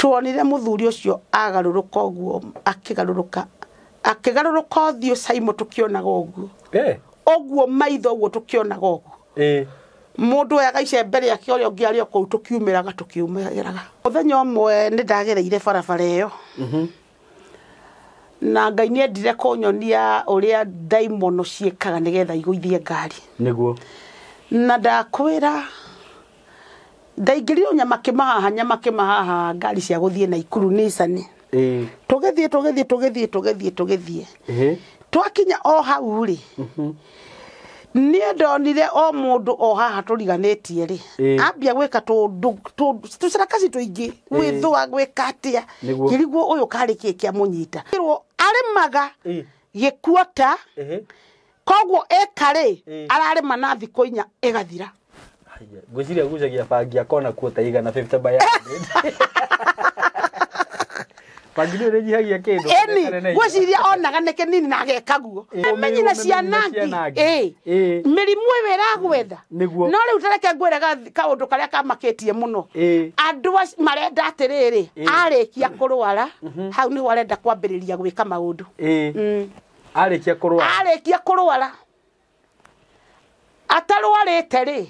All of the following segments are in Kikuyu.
Tuonire muthuri ucio agaruruka uguo akigaruruka akigaruruka uthio Saimo tukionaga uguo uguo maitho uguo tukionaga uguo mundu oya gaice mbere yake uria ungi ari kuu tukiumiraga tukiumiraga muthenya umwe ni ndagereire barabara iyo na Ngai ni endire kunyonia uria ndaimono ciikaga nigetha iguithie ngari niguo na ndakwira ndaingĩrire nyamakĩmahaha nyamakĩmahaha ngari cia gũthiĩ Naikuru Nissan tũgĩthiĩ tũgĩthiĩ tũgĩthiĩ tũgĩthiĩ tũgĩthiĩ twakinya o hau rĩ niĩ ndonire o mũndũ o haha tũriganĩtie rĩ ambia gwĩka tũcarakaci tũingĩ gwĩthũa gwĩka atĩa ngĩrigwo ũyũ karĩ kĩ kĩamũnyita arĩmaga gĩkuota koguo eka rĩ ararĩma na thikũ inya ĩgathira. Ngwĩciria gucagia bangi akona kuota igana 50 by 100. Bangi nĩ ĩnyihagia kĩndũ. Ĩni ngwĩciria onaga nĩ kĩnini na ageka guo. Menyi na ciana ngi. Mĩrimũ ĩyo ĩragwetha. No rĩu tareke ngwĩre kaũndũ karĩa kamakĩtie mũno. Andũ marenda atĩrĩrĩ arĩkia kũrwara hau nĩho arenda kwambĩrĩria gwĩka maũndũ. Arĩkia kũrwara. Arĩkia kũrwara. Atarwarĩte rĩ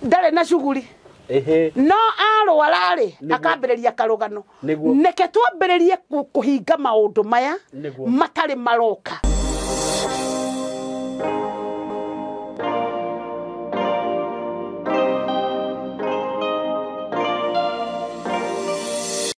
ndarĩ na cuguri no arwara rĩ akambĩrĩria karũgano nĩke twambĩrĩrie kũhinga maũndũ maya matarĩ maroka.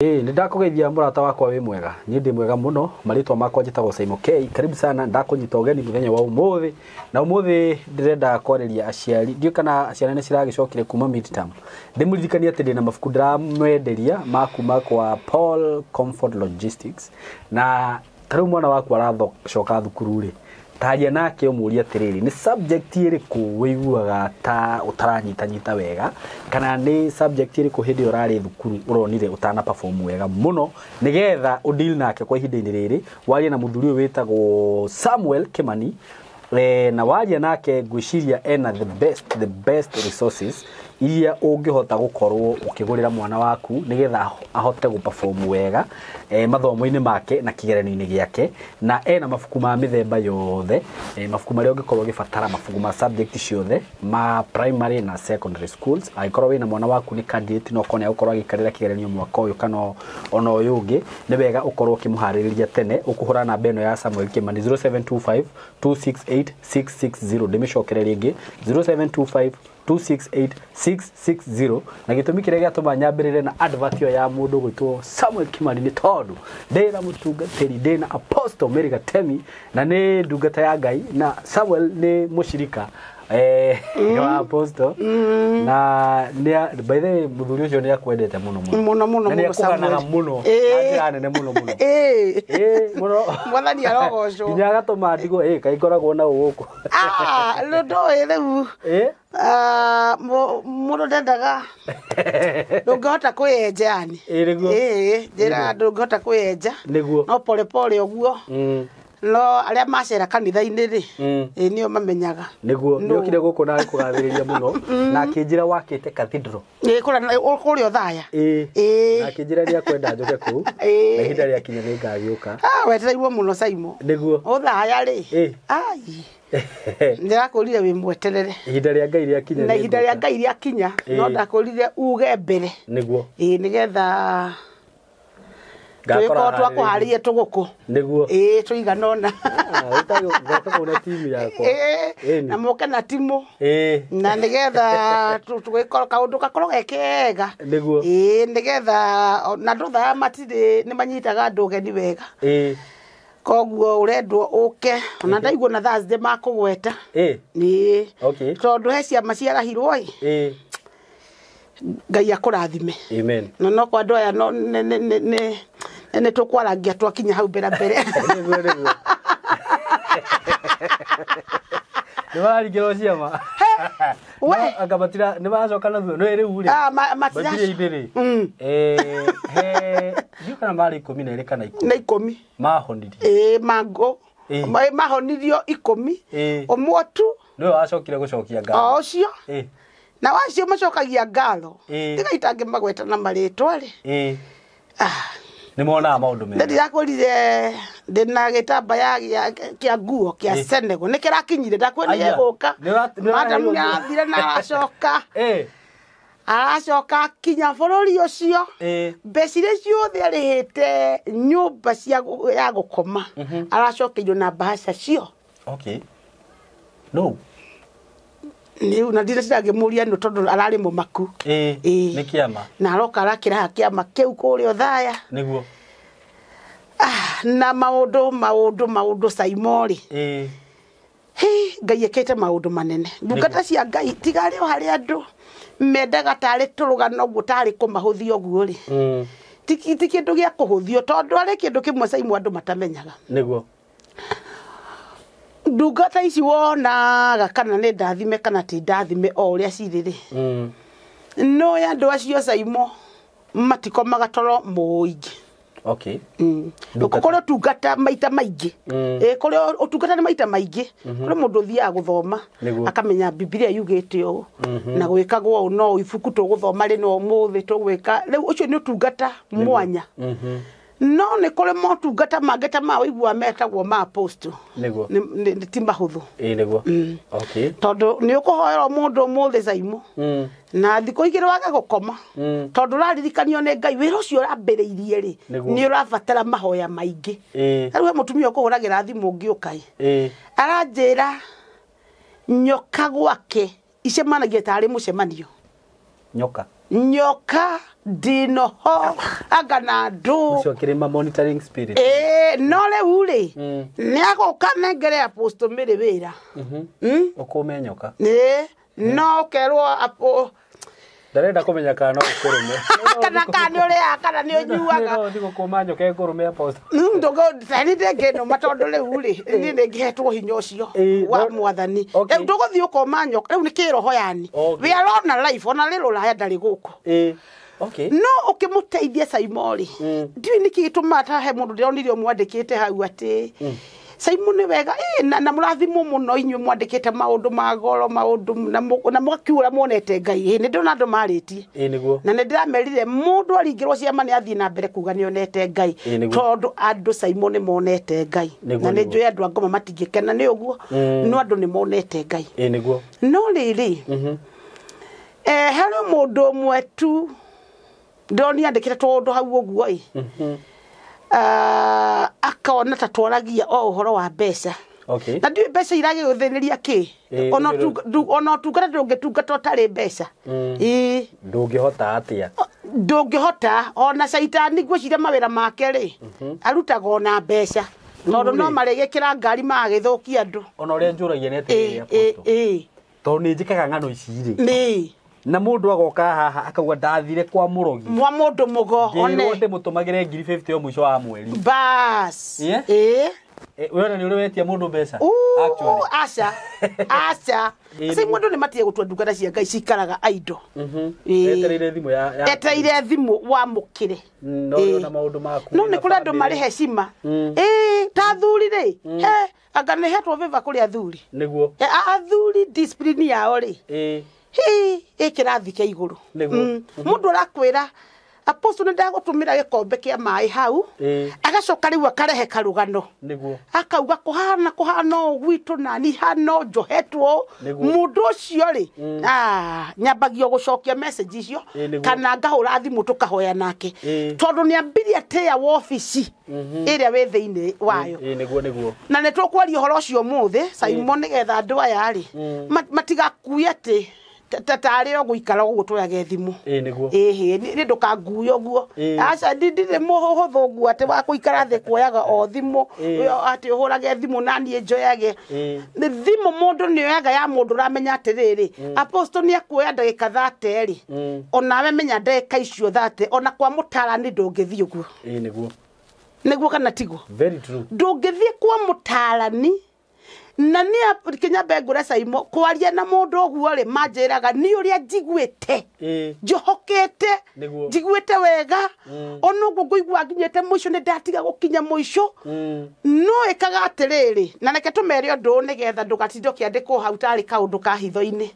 Nĩ ndakũgeithia mũrata wakwa wĩ mwega niĩ ndĩ mwega mũno marĩtwa makwa njĩtagwo Saimo K karibu sana ndakũnyita ũgeni mũthenya wa ũmũthĩ na ũmũthĩ ndĩrenda kwarĩria aciari ndiũ kana ciana nĩ ciragĩcokire kuma midterm ndĩmũririkanie atĩ ndĩna mabuku ndĩramwenderia ma kuma kwa Paul Comfort Logistics na ta rĩu mwana waku aracoka thukuru rĩ taria nake ũmũrie atĩrĩrĩ nĩ subject ĩrĩkũ wĩiguaga ta ũtaranyitanyita wega kana nĩ subject ĩrĩkũ hĩndĩ ĩyo ũrarĩ thukuru ũronire ũtana perform wega mũno nĩgetha ũdeal nake kwa ihinda-inĩ rĩrĩ warie na mũthuri ũyũ wĩtagwo Samuel Kimani na waria nake ngwĩciria ena the best resources iria ũngĩhota gũkorwo ũkĩgũrĩra mwana waku nĩgetha ahote gũperform wega mathomo-inĩ make na kĩgeranio-inĩ gĩake na ena mabuku ma mĩthemba yothe mabuku marĩa ũngĩkorwo ũgĩbatara mabuku ma subject ciothe ma primary na secondary schools angĩkorwo wĩna mwana waku nĩ candidate no ũkorwo nĩegũkorwo agĩikarĩra kĩgeranio mwaka ũyũ kana ona ũyũ ũngĩ nĩ wega ũkorwo ũkĩmũharĩrĩria tene ũkũhũra namba ĩno ya Samuel Kimani 0725 268 660 ndĩmĩcokere rĩngĩ 0725 268 660 na gĩtũmi kĩrĩa gĩatũma nyambĩrĩre na advert ĩyo ya mũndũ gwĩtwo Samuel Kimani nĩ tondũ ndĩna mũtungatĩri ndĩna Apostle Mary Gatemi na nĩ ndungata ya Ngai na Samuel nĩ mũcirika wa Apostle na by the way mũthuri ũcio nĩ akwendete mũno mũno mũno mũno mũno Samuel mũno na njĩra nene mũno mũno mũno mwathani arogocwo nginya agatũma ndigwo kaĩ ngoragwo na gũkũ rĩu ndũĩ rĩu mũndũ ndendaga ndũngĩhota kwĩyenja yani njĩra ndũngĩhota kwĩyenja no pole pole ũguo no arĩa macera kanitha-inĩ rĩ nĩo mamenyaga nĩguo nĩokire gũkũ na kũgathĩrĩria mũno na akĩnjĩra wakĩte cathedral kũrĩa Othaya na akĩnjĩra nĩakwenda njũke kũu na ihinda rĩakinya nĩngagĩũka wetereirwo mũno Saimo nĩguo Othaya rĩ ai ndĩrakũrire wĩ mweterere ihinda rĩa Ngai rĩakinya na ihinda rĩa Ngai rĩakinya no ndakũrire uge mbere nĩguo nĩgetha tũgĩkorwo twakũharĩrie tũgũkũ nĩguo tũigana ũna ngoka kũu na timu yakwa na mũke na timu na nĩgetha tũgĩkorwo kaũndũ gakorwo ge kega nĩguo nĩgetha na andũ Othaya matirĩ nĩ manyitaga andũ ũgeni wega koguo ũrendwo ũke ona ndaigua na Thursday makũgweta tondũ he ciama ciarahirwo ĩ Ngai akũrathime. Amen. No no kwa andũ aya no nĩ tũkwarangia twakinya hau mbere mbere. Nĩguo nĩguo. Nĩ mararingĩrwo ciama. We anga matira nĩ maracoka na thutha no rĩu rĩ. Matira. Matira rĩ. He ndiũ kana marĩ 12 kana 10. Na 10. Mahonirio. Mango. Mahonirio 10. Ũmwe tu. Nĩwe wacokire gũcokia ngatho. O ũcio. Na wacio macokagia ngatho. Tiga itangĩmagweta na marĩtwa rĩ. Nĩ monaga maũndũ mega. Ndĩrakorire ndĩna gĩtambaya kĩa nguo kĩa Senegal nĩ kĩrakinyire ndakwĩrire gũka. Madam nĩarathire na aracoka. Aracoka kinya bũrũri ũcio. Mbeca iria ciothe arĩhĩte nyũmba cia ya gũkoma aracokeirio na mbahaca cio. Okay. No. Nĩ na ndire ciragĩmũria nũ tondũ ararĩ mũmaku. Nĩ kĩama. Na aroka arakĩraha kĩama kĩu kũrĩa Othaya. Nĩguo. Na maũndũ Saimori. Ngai ekĩte maũndũ manene. Ndungata cia Ngai tiga rĩo harĩ andũ mendaga tarĩ tũrũgano ũguo tarĩ kũmahũthia ũguo rĩ. Ti kĩndũ gĩa kũhũthio tondũ harĩ kĩndũ kĩmwe Saimo andũ matamenyaga. Nĩguo. Ndungata ici wonaga kana nĩ ndathime kana ti ndathime o ũrĩa cirĩ rĩ. No ya andũ acio Saimo matikomaga toro mũingĩ. Okay. Kũrĩ ũtungata maita maingĩ. Kũrĩ ũtungata nĩ maita maingĩ. Kũrĩ mũndũ ũthiaga gũthoma akamenya Bibilia yugĩte ũũ na gwĩkagwo ũũ no ibuku tũgũthoma rĩ no ũmũthĩ tũgwĩka. Rĩu ũcio nĩ ũtungata mwanya. No nĩ kũrĩ motungata mangĩ ta ma ũiguaga metagwo ma apostle. Nĩguo. Nĩ ti mahũthũ. Nĩguo. Okay. Tondũ nĩ ũkũhoerwo mũndũ ũmũthĩ Saimo. Na thikũ igĩrĩ wage gũkoma. Tondũ ũraririkanio nĩ Ngai wĩra ũcio ũrambĩrĩirie rĩ nĩ ũrabatara mahoya maingĩ. Rĩu he mũtumia ũkũhũragĩra thimũ ngĩũka ĩ. Aranjĩra nyoka gwake icemanagia tarĩ mũcemanio. Nyoka. Nyoka ndinoho anga na ndũ. Ũcio kĩrĩma monitoring spirit. No rĩu rĩ nĩ agũka nengere apostle Mary wĩra. Ũkũme nyoka. No ũkerwo apo ndarenda kũmenya kana no ũkũrũme. Kana kana nĩ ũrĩaga kana nĩ ũnyuaga. No ũthiĩ gũkũma nyoka ĩkũrũme apostle. Ndũgũ ndĩngĩnũma tondũ rĩu rĩ niĩ nĩngĩhetwo hinya ũcio wa mwathani. Rĩu ndũgũthiĩ ũkoma nyoka rĩu nĩ kĩroho yani. We are on a life ona rĩrĩ rũraya ndarĩ gũkũ. Okay. No ũkĩmũteithia Saimori. Ndiũĩ nĩkĩ gĩtũmaga ta he mũndũ ndĩronire mwandĩkĩte hau atĩ Saimo nĩ wega na mũrathimwo mũno inyuĩ mwandĩkĩte maũndũ ma goro maũndũ na mũgakiura muonete Ngai. Nĩ ndĩrona andũ marĩtie. Nĩguo. Na nĩ ndĩramerire mũndũ aringĩrwo ciama nĩ athiĩ na mbere kuga nĩ onete Ngai. Tondũ andũ Saimo nĩ monete Ngai. Na nĩ njũĩ andũ a ngoma matingĩkena nĩ ũguo no andũ nĩ monete Ngai. Nĩguo. No rĩrĩ harĩ mũndũ ũmwe tu ndĩronire andĩkĩte tũũndũ hau ũguo ĩ. Akona ta twaragia o ũhoro wa mbeca. Okay. Na ndiũĩ mbeca iragĩgũthĩnĩria kĩ. Ona ũtungata ndũngĩtungata ũtarĩ mbeca. Ndũngĩhota atĩa? Ndũngĩhota ona caitani ngwĩciria mawĩra make rĩ arutaga ona mbeca. Tondũ no marĩgĩkĩra ngari magagĩthũkia andũ. Ona ũrĩa njũragia nĩ atĩrĩrĩ apostle. Tondũ nĩ njĩkaga ng'ano ici rĩ. Na mũndũ agoka haha akauga ndathire kwa mũrogi. Mwa mũndũ mũgo one. Ngĩrwo ndĩmũtũmagĩre 50,000 o mũico wa mweri. Bas. We ona nĩ ũrĩ wetia mũndũ mbeca? Actually. Aca. Aca. Si mũndũ nĩ matige gũtua ndungata cia Ngai cikaraga idle. Etereire thimũ ya etereire thimũ wamũkĩre. No na maũndũ maku. No nĩ kũrĩ andũ marĩ heshima. Ta athuri rĩ. Anga nĩ hetwo favor kũrĩ athuri. Nĩguo. Athuri discipline yao rĩ. Hi ĩkĩrathi kĩa igũrũ. Mũndũ arakwĩra apostle nĩ ndagũtũmĩra gĩkombe kĩa maĩ hau agacoka rĩu akarehe karũgano. Nĩguo. Akauga kũhana kũhana ũũ gwitũ nani hano njohetwo. Mũndũ ũcio rĩ nyambagio gũcokia message icio kana ngahũra thimũ tũkahoya nake. Tondũ nĩ ambirie atĩa wobici ĩrĩa wĩ thĩinĩ wayo. Nĩguo nĩguo. Na nĩ tũkwaria ũhoro ũcio ũmũthĩ Saimo nĩgetha andũ aya rĩ matigakue atĩ tarĩ o gũikara ũguo twoyage thimũ. Nĩguo. Nĩ ndũkangue ũguo. Aca ndirĩ mũhũthũ ũguo atĩ wa gũikara thĩ kuoyaga o thimũ atĩ ũhũrage thimũ na niĩ njoyage. Thimũ mũndũ nĩ oyaga ya mũndũ ũramenya atĩrĩrĩ apostle nĩ akuoya ndagĩka 30 rĩ onawe menya ndagĩka icio 30 ona kwa mũtarani ndũngĩthiĩ ũguo. Nĩguo. Nĩguo kana tiguo? Very true. Ndũngĩthiĩ kwa mũtarani na nĩ kinyambe ngũre Saimo kwaria na mũndũ ũguo rĩ manjĩraga nĩ ũrĩa njiguĩte njohokete njiguĩte wega ona ũguo ngũigua nginyĩte mũico nĩ ndatiga gũkinya mũico no ĩkaga atĩrĩrĩ na reke tũmere ũndũ ũyũ nĩgetha ndũgatinde ũkĩandĩkwo hau tarĩ kaũndũ ka hitho-inĩ.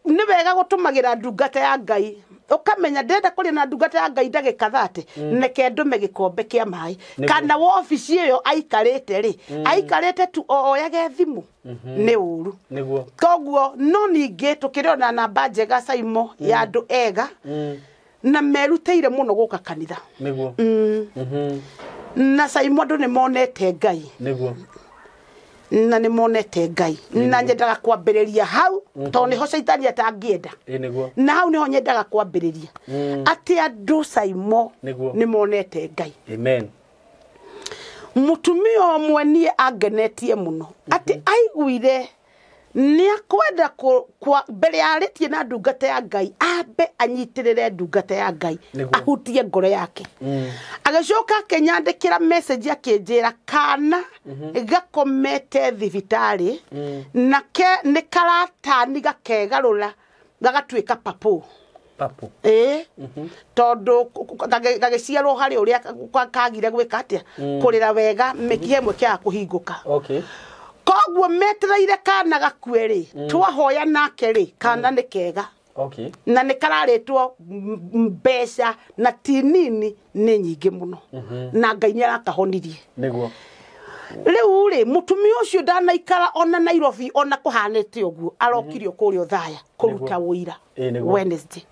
Nĩ wega gũtũmagĩra ndungata ya Ngai Ũkamenya ndĩrenda kũrĩa na ndungata ya Ngai ndagĩka 30 neke ndũme gĩkombe kĩa maĩ kana wobici ĩyo aikarĩte rĩ aikarĩte tu oyage thimũ nĩ ũru. Nĩguo. Koguo no ningĩ tũkĩrĩ ona namba njega Saimo ya andũ ega na merutĩire mũno gũka kanitha. Nĩguo. Na Saimo andũ nĩ monete Ngai. Nĩguo. Na nĩ monete Ngai na nyendaga kwambĩrĩria hau tondũ nĩho caitani atangĩenda. Nĩguo. Na hau nĩho nyendaga kwambĩrĩria atĩ andũ Saimo nĩ monete Ngai. Amen. Mũtumia ũmwe niĩ angenetie mũno atĩ aiguire nĩ akwenda mbere ya arĩtie na ndungata ya Ngai ambe anyitĩrĩre ndungata ya Ngai ahutie ngoro yake. Agĩcoka akĩnyandĩkĩra message akĩnjĩra kana gakomete thibitarĩ na ke nĩ karatani gakegarũra gagatuĩka papo. Papo. Tondũ gagĩciarwo harĩ ũrĩa kagire gwĩka atĩa kũrĩra wega mĩkiha ĩmwe kĩaga kũhingũka. Okay. Koguo metereire kana gakue rĩ twahoya nake rĩ kana nĩ kega. Okay. Na nĩ kararĩtwo mbeca na ti nini nĩ nyingĩ mũno na Ngai nĩ arakahonirie. Nĩguo. Rĩu rĩ mũtumia ũcio ndanaikara ona Nairobi ona kũhanĩte ũguo arokirio kũrĩa Othaya kũruta ũira Wednesday.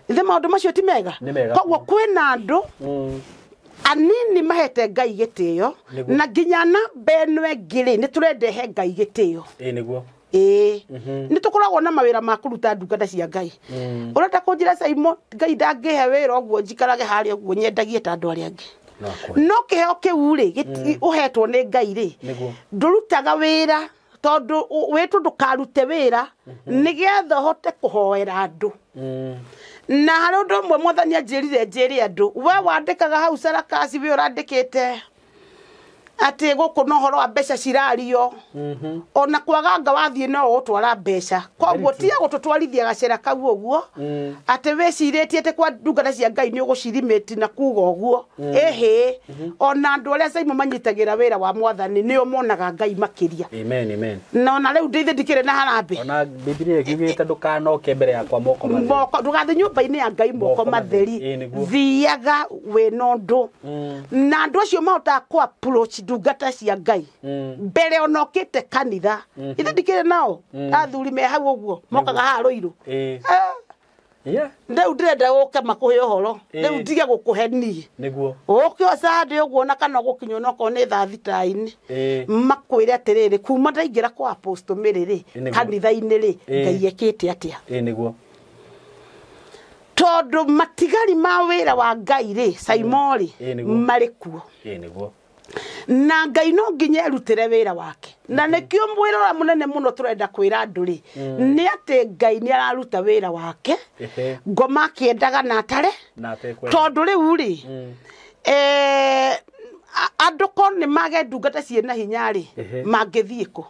Ithe maũndũ macio ti mega. Koguo kwĩna andũ anini mahete Ngai gĩtĩo na nginya namba ĩno ĩngĩ rĩ nĩ tũrendehe Ngai gĩtĩo. Nĩguo. Nĩ tũkoragwo na mawĩra ma kũruta ndungata cia Ngai. Ũrenda kũnjĩra Saimo Ngai ndangĩhe wĩra ũguo njikarage harĩa ũguo nyendagie ta andũ arĩa angĩ. No kĩheo kĩu rĩ ũhetwo nĩ Ngai rĩ ndũrutaga wĩra tondũ wĩtwo ndũkarute wĩra nĩgetha ũhote kũhoera andũ. Na harĩ ũndũ ũmwe mwathani anjĩrire njĩre andũ we wandĩkaga hau sarakasi we ũrandĩkĩte atĩ gũkũ no ũhoro wa mbeca cirario ona kwaganga wathiĩ no ũgũtwara mbeca koguo tiga gũtũtwarithia gacĩra kau ũguo atĩ wĩcirĩtie atĩ kwa ndungata cia Ngai nĩ ũgũcirimĩti na kuga ũguo ĩhĩ ona andũ arĩa Saimo manyitagĩra wĩra wa mwathani nĩo monaga Ngai makĩria. Amen, amen. Na ona rĩu ndĩithĩ ndikĩrĩ na harambĩ. Ona Bibilia ĩkiugĩte ndũkanoke mbere yakwa moko matheri. Moko ndũgathiĩ nyũmba-inĩ ya Ngai moko matheri thiaga wĩna ũndũ na andũ acio mahotaga kũ approach ndungata cia Ngai mbere ona ũkĩte kanitha ithe ndikĩrĩ nao athuri me hau ũguo mokaga haha Rũirũ. Rĩu ndĩrenda gũke makũhe ũhoro rĩu ndige gũkũhe niĩ. Nĩguo. Ũke ũcande ũguo na kana ũgũkinywo onokorwo nĩ thaa thita-inĩ makwĩre atĩrĩrĩ kuma ndaingĩra kwa Apostle Mary rĩ kanitha-inĩ rĩ Ngai ekĩte atĩa. Nĩguo. Tondũ matigari ma wĩra wa Ngai rĩ Saimo rĩ marĩ kuo. Nĩguo. Na Ngai no nginya erutĩre wĩra wake na nĩkĩo mwĩra ũrĩa mũnene mũno tũrenda kwĩra andũ rĩ nĩ atĩ Ngai nĩ araruta wĩra wake ngoma akĩendaga na atare tondũ rĩu rĩ andũ ko nĩ mage ndungata ciĩna hinya rĩ mangĩthiĩ kũ?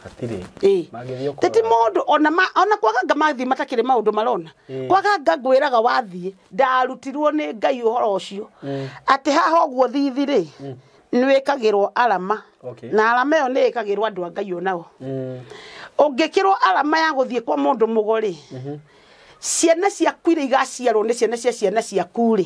Hatirĩ. Titi mũndũ ona kwaganga mathiĩ matakĩrĩ maũndũ marona. Kwaganga ngwĩraga wathiĩ ndarutirwo nĩ Ngai ũhoro ũcio atĩ haha ũguo thithi rĩ nĩ wĩkagĩrwo arama na arama ĩyo nĩ ĩkagĩrwo andũ a Ngai onao. Ũngĩkĩrwo arama ya gũthiĩ kwa mũndũ mũgo rĩ ciana ciaku iria igaciarwo nĩ ciana cia ciana ciaku rĩ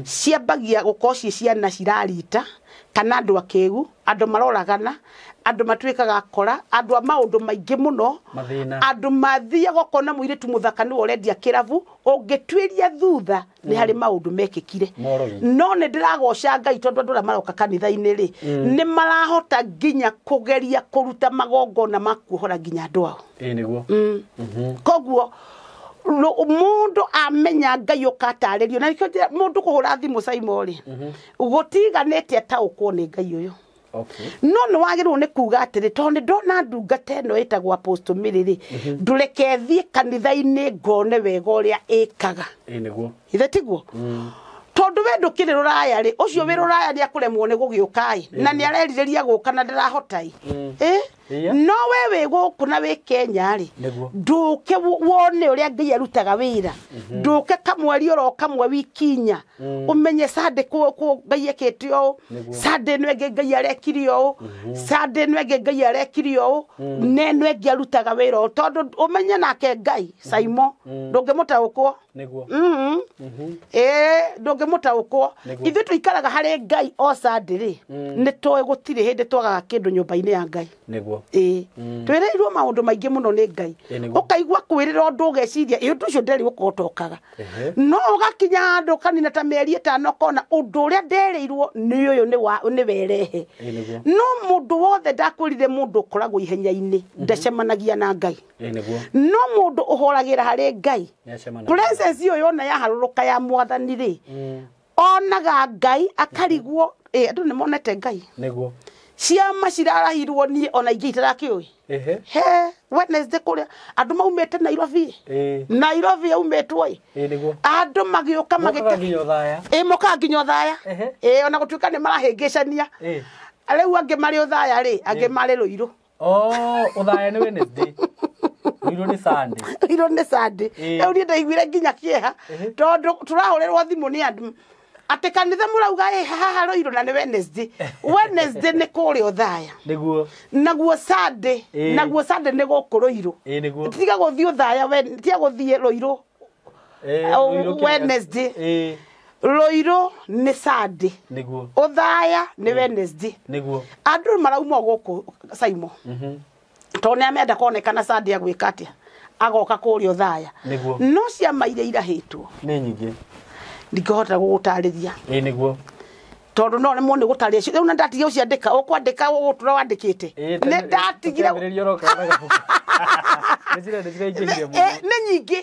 ciambagia gũkorwo ciĩ ciana cirarita kana andũ akĩgu andũ maroragana andũ matuĩkaga akora andũ a maũndũ maingĩ mũno andũ mathiaga ũkona mũirĩtu mũthaka nĩwe ũrendia kĩrabu ũngĩtuĩria thutha nĩ harĩ maũndũ mekĩkire. No nĩ ndĩragoca Ngai tondũ andũ arĩa maroka kanitha-inĩ rĩ nĩ marahota nginya kũgeria kũruta magongona ma kuohora nginya andũ ao. Nĩguo. Koguo mũndũ amenya Ngai ũkatarĩrio na nĩkĩo mũndũ kũhũra thimũ Saimo rĩ gũtiganĩte ataũkwo nĩ Ngai ũyũ. Okay. No nĩ wagĩrĩirwo nĩ kuga atĩrĩ tondũ nĩ ndona ndungata ĩno ĩtagwo Apostle Mary rĩ ndũreke thiĩ kanitha-inĩ ngone wega ũrĩa ĩkaga. Nĩguo. Ithe tiguo? Tondũ we ndũkĩrĩ rũraya rĩ ũcio wĩ rũraya nĩ akũremwo nĩ gũgĩũka ĩ na nĩ arerirĩria gũka na ndarahota ĩ. No we wĩ gũkũ na wĩ Kenya rĩ, ndũke wone ũrĩa Ngai arutaga wĩra, ndũke kamweri oro kamwe wiki inya, ũmenye Sunday kũ Ngai ekĩte ũũ, Sunday ĩno ĩngĩ Ngai arekire ũũ, Sunday ĩno ĩngĩ Ngai arekire ũũ, na ĩno ĩngĩ arutaga wĩra ũũ, tondũ ũmenye nake Ngai Saimo ndũngĩmũtaũkwo. Ndũngĩmũtaũkwo. Ithuĩ tũikaraga harĩ Ngai o Sunday rĩ, nĩ tũĩ gũtirĩ hĩndĩ twagaga kĩndũ nyũmba-inĩ ya Ngai. Nĩguo. Twĩrĩirwo maũndũ maingĩ mũno nĩ Ngai. Ũkaigua kwĩrĩra ũndũ ũgeciria ĩ ũndũ ũcio nderĩ gũkorwo ũtokaga, no ũgakinya handũ kanina ta mĩeri ĩtano ũkona ũndũ ũrĩa nderĩirwo nĩ ũyũ nĩ werehe. No mũndũ wothe ndakwĩrire mũndũ ũkoragwo ihenya-inĩ ndacemanagia na Ngai. No mũndũ ũhoragĩra harĩ Ngai, presence ĩyo yona yaharũrũka ya mwathani rĩ, onaga Ngai akarigwo. Andũ nĩ monete Ngai. Nĩguo. Ciama cirarahirwo niĩ ona ingĩ itarakĩũĩ. He Wednesday kũrĩa andũ maumĩte Nairobi. Nairobi yaumĩtwo ĩ. Andũ magĩũka magĩte nginya Othaya. Mokaga nginya Othaya. Ona gũtuĩka nĩ marahĩngĩcania. Rĩu angĩ marĩ Othaya rĩ, angĩ marĩ Rũirũ. Othaya nĩ Wednesday. Rũirũ nĩ Sunday. Rũirũ nĩ Sunday. Rĩu niĩ ndaiguire nginya kĩeha tondũ tũrahũrĩrwo thimũ nĩ andũ atĩ kanitha mũrauga ĩ haha Rũirũ na nĩ Wednesday. Wednesday nĩ kũrĩa Othaya. Nĩguo. Naguo Sunday, naguo Sunday nĩ gũkũ Rũirũ. Nĩguo. Tiga gũthiĩ Othaya, tiga gũthiĩ Rũirũ. Wednesday. Rũirũ nĩ Sunday. Nĩguo. Othaya nĩ Wednesday. Nĩguo. Andũ marauma gũkũ Saimo. Tondũ nĩ amenda kuonekana Sunday agwĩka atĩa, agoka kũrĩa Othaya. Nĩguo. No ciama iria irahĩtwo nĩ nyingĩ. Ndingĩhota gũgũtarĩria. Nĩguo. Tondũ no rĩmwe nĩ gũtarĩria. Rĩu na ndatigire gũciandĩka, ũkwandĩka ũgũtũra wandĩkĩte. Nĩ ndatigire. Nĩ nyingĩ.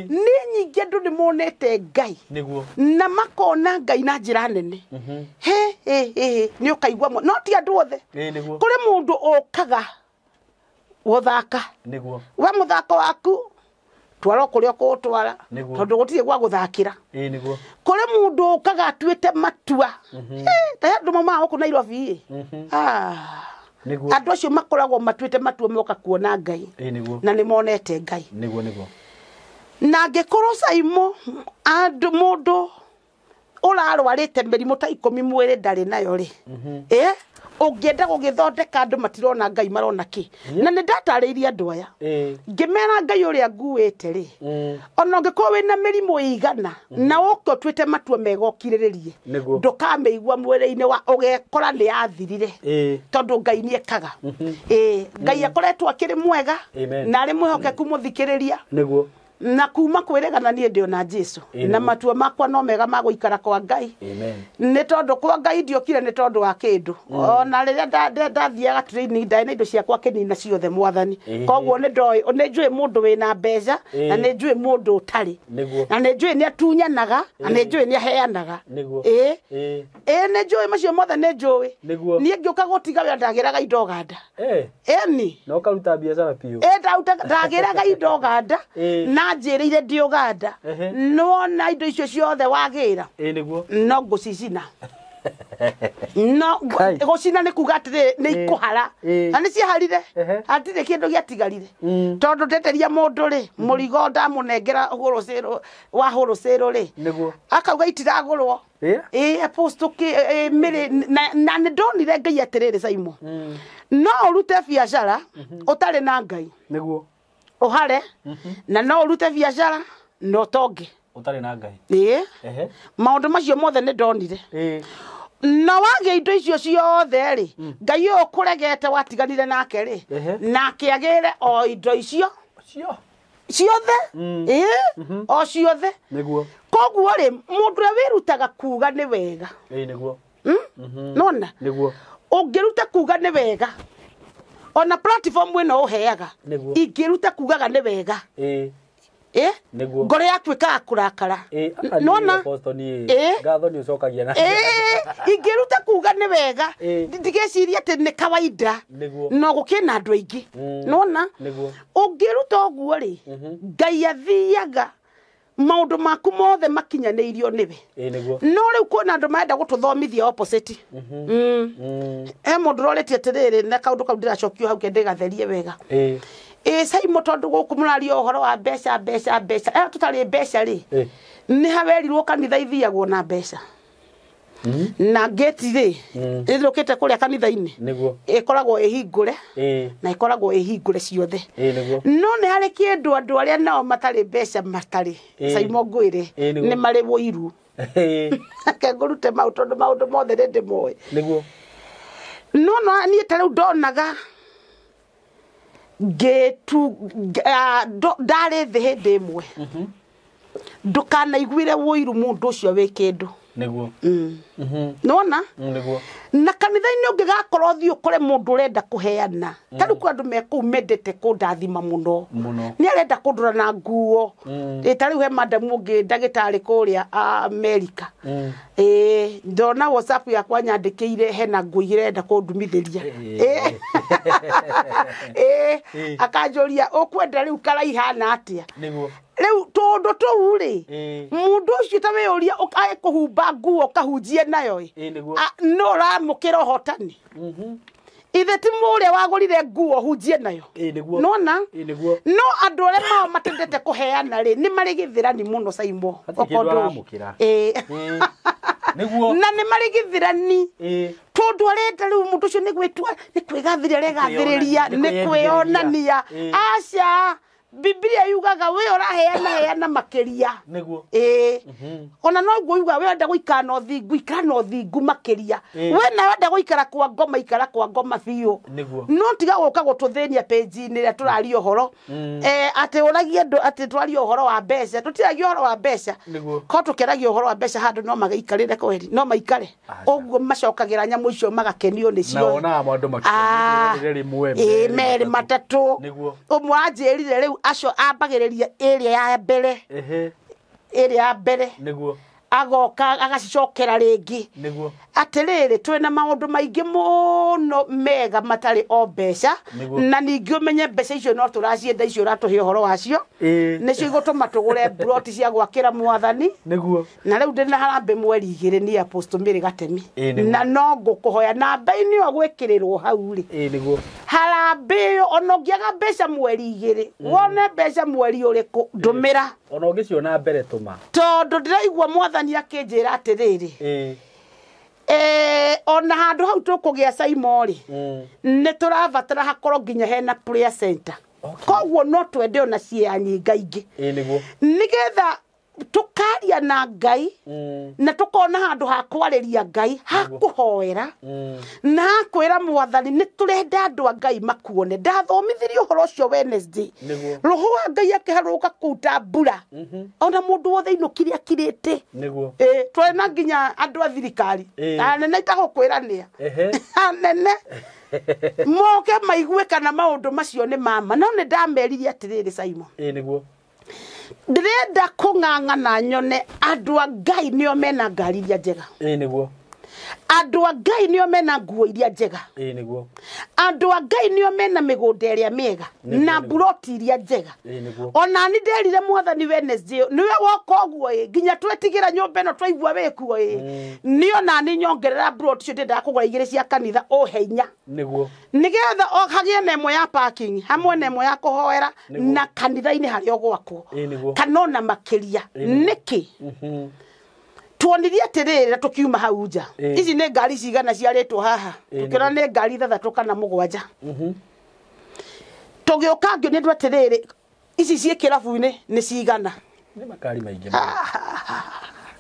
Nĩ nyingĩ andũ nĩ monete Ngai. Nĩguo. Na makona Ngai na njĩra nene. He he he nĩ ũkaigua no ti andũ othe. Nĩguo. Kũrĩ mũndũ ũkaga gũthaka. Nĩguo. We mũthako waku twara kũrĩa ũkũũtwara tondũ gũtirĩ gwa gũthakĩra. Nĩguo. Kũrĩ mũndũ ũkaga atuĩte matua. Ta andũ maumaga gũkũ Nairobi ĩ. Nĩguo. Andũ acio makoragwo matuĩte matua moka kuona Ngai. Nĩguo. Na nĩ monete Ngai. Nĩguo nĩguo. Na angĩkorwo Saimo andũ mũndũ ũrarwarĩte mĩrimũ ta 10 mwĩrĩ ndarĩ nayo rĩ. Ũngĩenda gũgĩthondeka andũ matirona Ngai marona kĩ. Na nĩ ndatarĩirie andũ aya. Ngĩmera Ngai ũrĩa nguĩte rĩ. Ona ũngĩkorwo wĩna mĩrimũ ĩigana na ũke ũtuĩte matua mega ũkirĩrĩrie, ndũkamĩigua mwĩrĩ-inĩ wa ũgekora nĩ yathirire. Tondũ Ngai nĩ ekaga. Ngai akoretwo akĩrĩ mwega na arĩ mwĩhokeku mũthikĩrĩria. Nĩguo. Na kuma kwĩregana niĩ ndĩ ona Jesu. Na matua makwa no mega ma gũikara kwa Ngai. Nĩ tondũ kwa Ngai ndiokire nĩ tondũ wa kĩndũ. Ona rĩrĩa ndathiaga training ndarĩ na indo ciakwa kĩnina ciothe mwathani. Koguo nĩ ndoĩ, nĩ njũĩ mũndũ wĩna mbeca na nĩ njũĩ mũndũ ũtarĩ. Na nĩ njũĩ nĩ atunyanaga na nĩ njũĩ nĩ aheanaga. Nĩ njũĩ macio mothe nĩ njũĩ. Niĩ ngĩũka gũtiga wĩra ndagĩraga indo Uganda. Ĩni. Na ũkaruta biacara biũ. Ndagĩraga indo Uganda. Na njĩrĩire ndĩ Uganda. No na indo icio ciothe wagĩra. Nĩguo. No ngũcicina. No gũcina nĩ kuga atĩrĩ nĩ ikũhara. Na nĩ ciaharire. Hatirĩ kĩndũ gĩatigarire. Tondũ ndeteria mũndũ rĩ, mũrigo ndamũnengera wa wholesale rĩ. Nĩguo. Akauga itiragũrwo. Apostle mĩrĩ na nĩ ndonire Ngai atĩrĩrĩ Saimo. No ũrute biacara ũtarĩ na Ngai. Nĩguo. Ũhare na no ũrute biacara no tonge ũtarĩ na Ngai. Maũndũ macio mothe nĩ ndonire. Na wagĩa indo icio ciothe rĩ, Ngai ũyũ ũkũregete watiganire nake rĩ, nake agĩre o indo icio ciothe. O ciothe. Nĩguo. Koguo rĩ, mũndũ ũrĩa wĩrutaga kuga nĩ wega. Nĩguo. Nona? Nĩguo. Ũngĩruta kuga nĩ wega, ona platform ĩno ũheaga, ingĩruta kugaga nĩ wega. Ngoro yaku ĩkaga kũrakara. Nona? Ngatho nĩ ũcokagia na. Ingĩruta kuga nĩ wega, ndigeciria atĩ nĩ kawaida. No gũkĩna andũ aingĩ. Nona? Nĩguo. Ũngĩruta ũguo rĩ, Ngai athiaga Maũndũ maku mothe makinyanĩirio nĩwe. Nĩguo. No rĩu kwĩna andũ marenda gũtũthomithia opposite. He mũndũ ũroretie atĩrĩrĩ na kaũndũ kau ndĩracokio hau ke ndĩgatherie wega. Ĩ Saimo tondũ gũkũ mũraria ũhoro wa mbeca mbeca mbeca. Tũtarĩ mbeca rĩ. Nĩ hawerirwo kanitha ithiagwo na mbeca. Na gate rĩ ĩthũkĩte kũrĩa kanitha-inĩ. Nĩguo. Ĩkoragwo ĩhingũre. Na ĩkoragwo ĩhingũre ciothe. Nĩguo. No nĩ harĩ kĩndũ andũ arĩa nao matarĩ mbeca matarĩ. Saimo ngwĩre nĩ marĩ wũiru. Reke ngũrute mau tondũ maũndũ mothe nĩ ndĩmoĩ. Nĩguo. No no niĩ ta rĩu ndonaga ngĩtu ndarĩ thĩ hĩndĩ ĩmwe. Ndũkanaiguĩre wũiru mũndũ ũcio wĩ kĩndũ. Nĩguo. Nĩwona? Nĩguo. Na kanitha-inĩ ũngĩgakorwo ũthiĩ ũkore mũndũ ũrenda kũheana. Ta rĩu kwĩ andũ me kũu mendete kũndathima mũno. Nĩ arenda kũndũra na nguo. Ta rĩu he madam ũngĩ ndagĩtarĩ kũrĩa Amerika. Ndona WhatsApp yakwa nyandĩkĩire hena nguo igĩrĩ arenda kũndumithĩria. Akanjũria ũkwenda rĩu karaihana atĩa? Nĩguo. Rĩu tũndũ tũu rĩ mũndũ ũcio ta wĩyũria kũhumba nguo ũkahunjie nayo ĩ. Nĩguo. No ũramũkĩra ũhotani. Ithe ti mũrĩa wagũrire nguo hunjie nayo. Nĩguo. Nĩwona? Nĩguo. No andũ arĩa mao matendete kũheana rĩ nĩ marĩ gĩthĩrani mũno Saimo. Hatirĩ kĩndũ aramũkĩra. Nĩguo. Na nĩ marĩ gĩthĩrani. Tondũ arenda rĩu mũndũ ũcio nĩ gwĩtua nĩ kwĩgathĩrĩria aregathĩrĩria nĩ kwĩonania. Aca Biblia yugaga we ũraheana heana makĩria. Nĩguo. Ona no guo yugaga we wenda gũikara na ũthingu ikara na ũthingu makĩria. We nawe wenda gũikara kwa ngoma ikara kwa ngoma biũ. Nĩguo. No tiga gũka gũtũthĩnia page-inĩ ĩrĩa tũraria ũhoro. Atĩ ũragie andũ atĩ twarie ũhoro wa mbeca. Tũtiragia ũhoro wa mbeca. Nĩguo. Ko tũkĩaragia ũhoro wa mbeca handũ no magĩikarĩre kweri, no maikare. Ũguo macokagĩra nyamũ icio magakenio nĩcio. Na wonaga maũndũ makĩrĩre rĩmwe. Merĩ matatũ. Nĩguo. Ũmwe anjĩrire rĩu acio ambagĩrĩria ĩrĩa ya mbere. Ĩrĩa ya mbere. Nĩguo. Agoka agacicokera rĩngĩ. Nĩguo. Atĩrĩrĩ twĩna maũndũ maingĩ mũno mega matarĩ o mbeca. Na ningĩ ũmenye mbeca icio no tũracienda icio ũratũhe ũhoro wacio. Nĩcio igũtũma tũgũre mburoti cia gwakĩra mwathani. Nĩguo. Na rĩu ndĩna harambĩ mweri 2 nĩ Apostle Mary Gatemi. Na no ngũkũhoya namba-inĩ ĩyo gwĩkĩrĩrwo hau rĩ. Nĩguo. Harambĩ ĩyo ona ũngĩaga mbeca mweri 2 wone mbeca mweri ũrĩkũ ndũmĩra. Ona ũngĩciona mbere tũma. Tondũ ndĩraigua mwathani akĩnjĩra atĩrĩrĩ. Ona handũ hau tũkũgĩa Saimo rĩ nĩ tũrabatara hakorwo nginya hena prayer center. Koguo no twende ona cia nyinga ingĩ. Nĩguo. Nĩgetha tũkaria na Ngai na tũkona handũ ha kwarĩria Ngai ha kũhoera na ha kwĩra mwathani nĩ tũrenda andũ a Ngai makuone. Ndathomithirie ũhoro ũcio Wednesday. Roho wa Ngai akĩharũrũka kũu ta mbura. Ona mũndũ wothe ainũkire akirĩte. Nĩguo. Twarĩ na nginya andũ a thirikari. Anene itagũkwĩra nĩa. Anene moke maigue kana maũndũ macio nĩ mama. No nĩ ndameririe atĩrĩrĩ Saimo. Nĩguo. Ndĩrenda kũng'ang'ana nyone andũ a Ngai nĩo mena ngari iria njega. Nĩguo. Andũ a Ngai nĩo mena nguo iria njega. Nĩguo. Andũ a Ngai nĩo mena mĩgũnda ĩrĩa mĩega na mburoti iria njega. Nĩguo. Ona ni nderire mwathani Wednesday nĩwe woka ũguo ĩ nginya twetigĩra nyũmba ĩno twaigua wĩkuo ĩ. Nĩ ona ni nyongerera mburoti icio ndĩrendaga kũgũra igĩrĩ cia kanitha ũhe inya. Nĩguo. Nĩgetha o hagĩe na ĩmwe ya parking hamwe na ĩmwe ya kũhoera na kanitha-inĩ harĩa ũgwakwo. Kana ona makĩria. Nĩkĩ? Tuonirie atĩrĩrĩ na tũkiuma hau nja. Ici nĩ ngari cigana ciarĩtwo haha. Tũkĩona nĩ ngari 6 kana 7. Tũgĩũka ngĩonia andũ atĩrĩrĩ ici ciĩ kĩrabu-inĩ nĩ cigana. Nĩ makari maingĩ.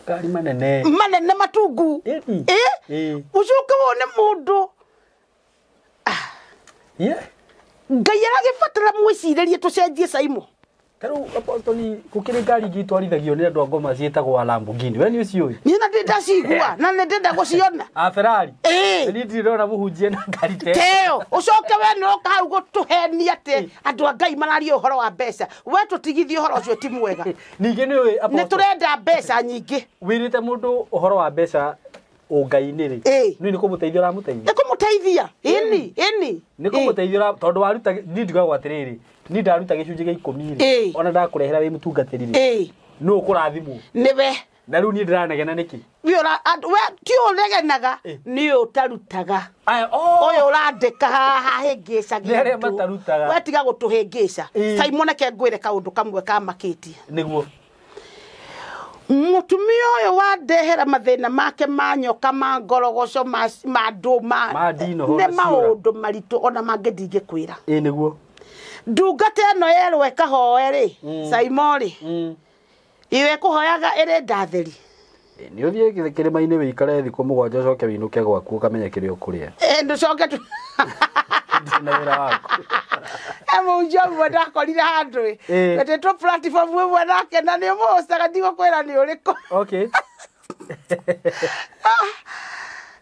Ngari manene. Manene matungu. Ũcoke wone mũndũ. Ngai aragĩbatara mwĩcirĩrie tũcenjie Saimo. Tarĩu Apostle gũkĩrĩ ngari ingĩ itwarithagio nĩ andũ a ngoma ciĩtagwo Lamborghini. We nĩ ũciũĩ? Niĩ na ndĩndacigua na nĩ ndĩrenda gũciona. A Ferrari. Niĩ ndirĩ ndona mũhunjia na ngari ta ĩyo. Ũcoke we nĩ ũroka hau gũtũhenia atĩ andũ a Ngai mararia ũhoro wa mbeca. We tũtigithie ũhoro ũcio ti mwega. Ningĩ nĩ ũĩ Apostle. Nĩ tũrenda mbeca nyingĩ. Wĩrĩte mũndũ ũhoro wa mbeca ũngai-inĩ rĩ. Nĩ kũmũteithia ũramũteithia? Nĩ kũmũteithia. Ĩni, ĩni. Nĩ kũmũteithia tondũ waruta niĩ ndigagwo atĩrĩrĩ. Niĩ ndaruta gĩcunjĩ gĩa 10 rĩ. Ona ndakũrehera wĩ mũtungatĩri rĩ. Nũ ũkũrathimwo? Nĩwe. Na rĩu niĩ ndĩranegena nĩkĩ? We ti ũregenaga, nĩ ũtarutaga. Aya, Ũyũ ũrandĩka haha hĩngĩcagia Nĩ arĩa andũ. matarutaga. We tiga gũtũhĩngĩca. Simon, reke ngwĩre kaũndũ kamwe kamakĩtie. Nĩguo. Mũtumia ũyũ wandehera mathĩna make ma nyoka, ma ngorogoco, ma ndũma, Ma ndinoho nĩ na ciũra. maũndũ maritũ ona mangĩ ndingĩkwĩra. Ĩ nĩguo. Ndungata ĩno yerwo ĩkahoe rĩ, Simon rĩ, iwe ĩkũhoyaga ĩrĩ ndatheri. Nĩ ũthiĩ kĩrĩma-inĩ wĩikare thikũ 7 ũcoke wĩinũke gwaku ũkamenye kĩrĩa ũkũrĩa. Ndũcoke tu. Ndĩ na wĩra waku. Mũhunjia ũmwe ndakorire handũ ĩ, wetĩtwo platform ĩmwe nake na nĩ ũmũhocaga, ndigũkwĩra nĩ ũrĩkũ. Okay.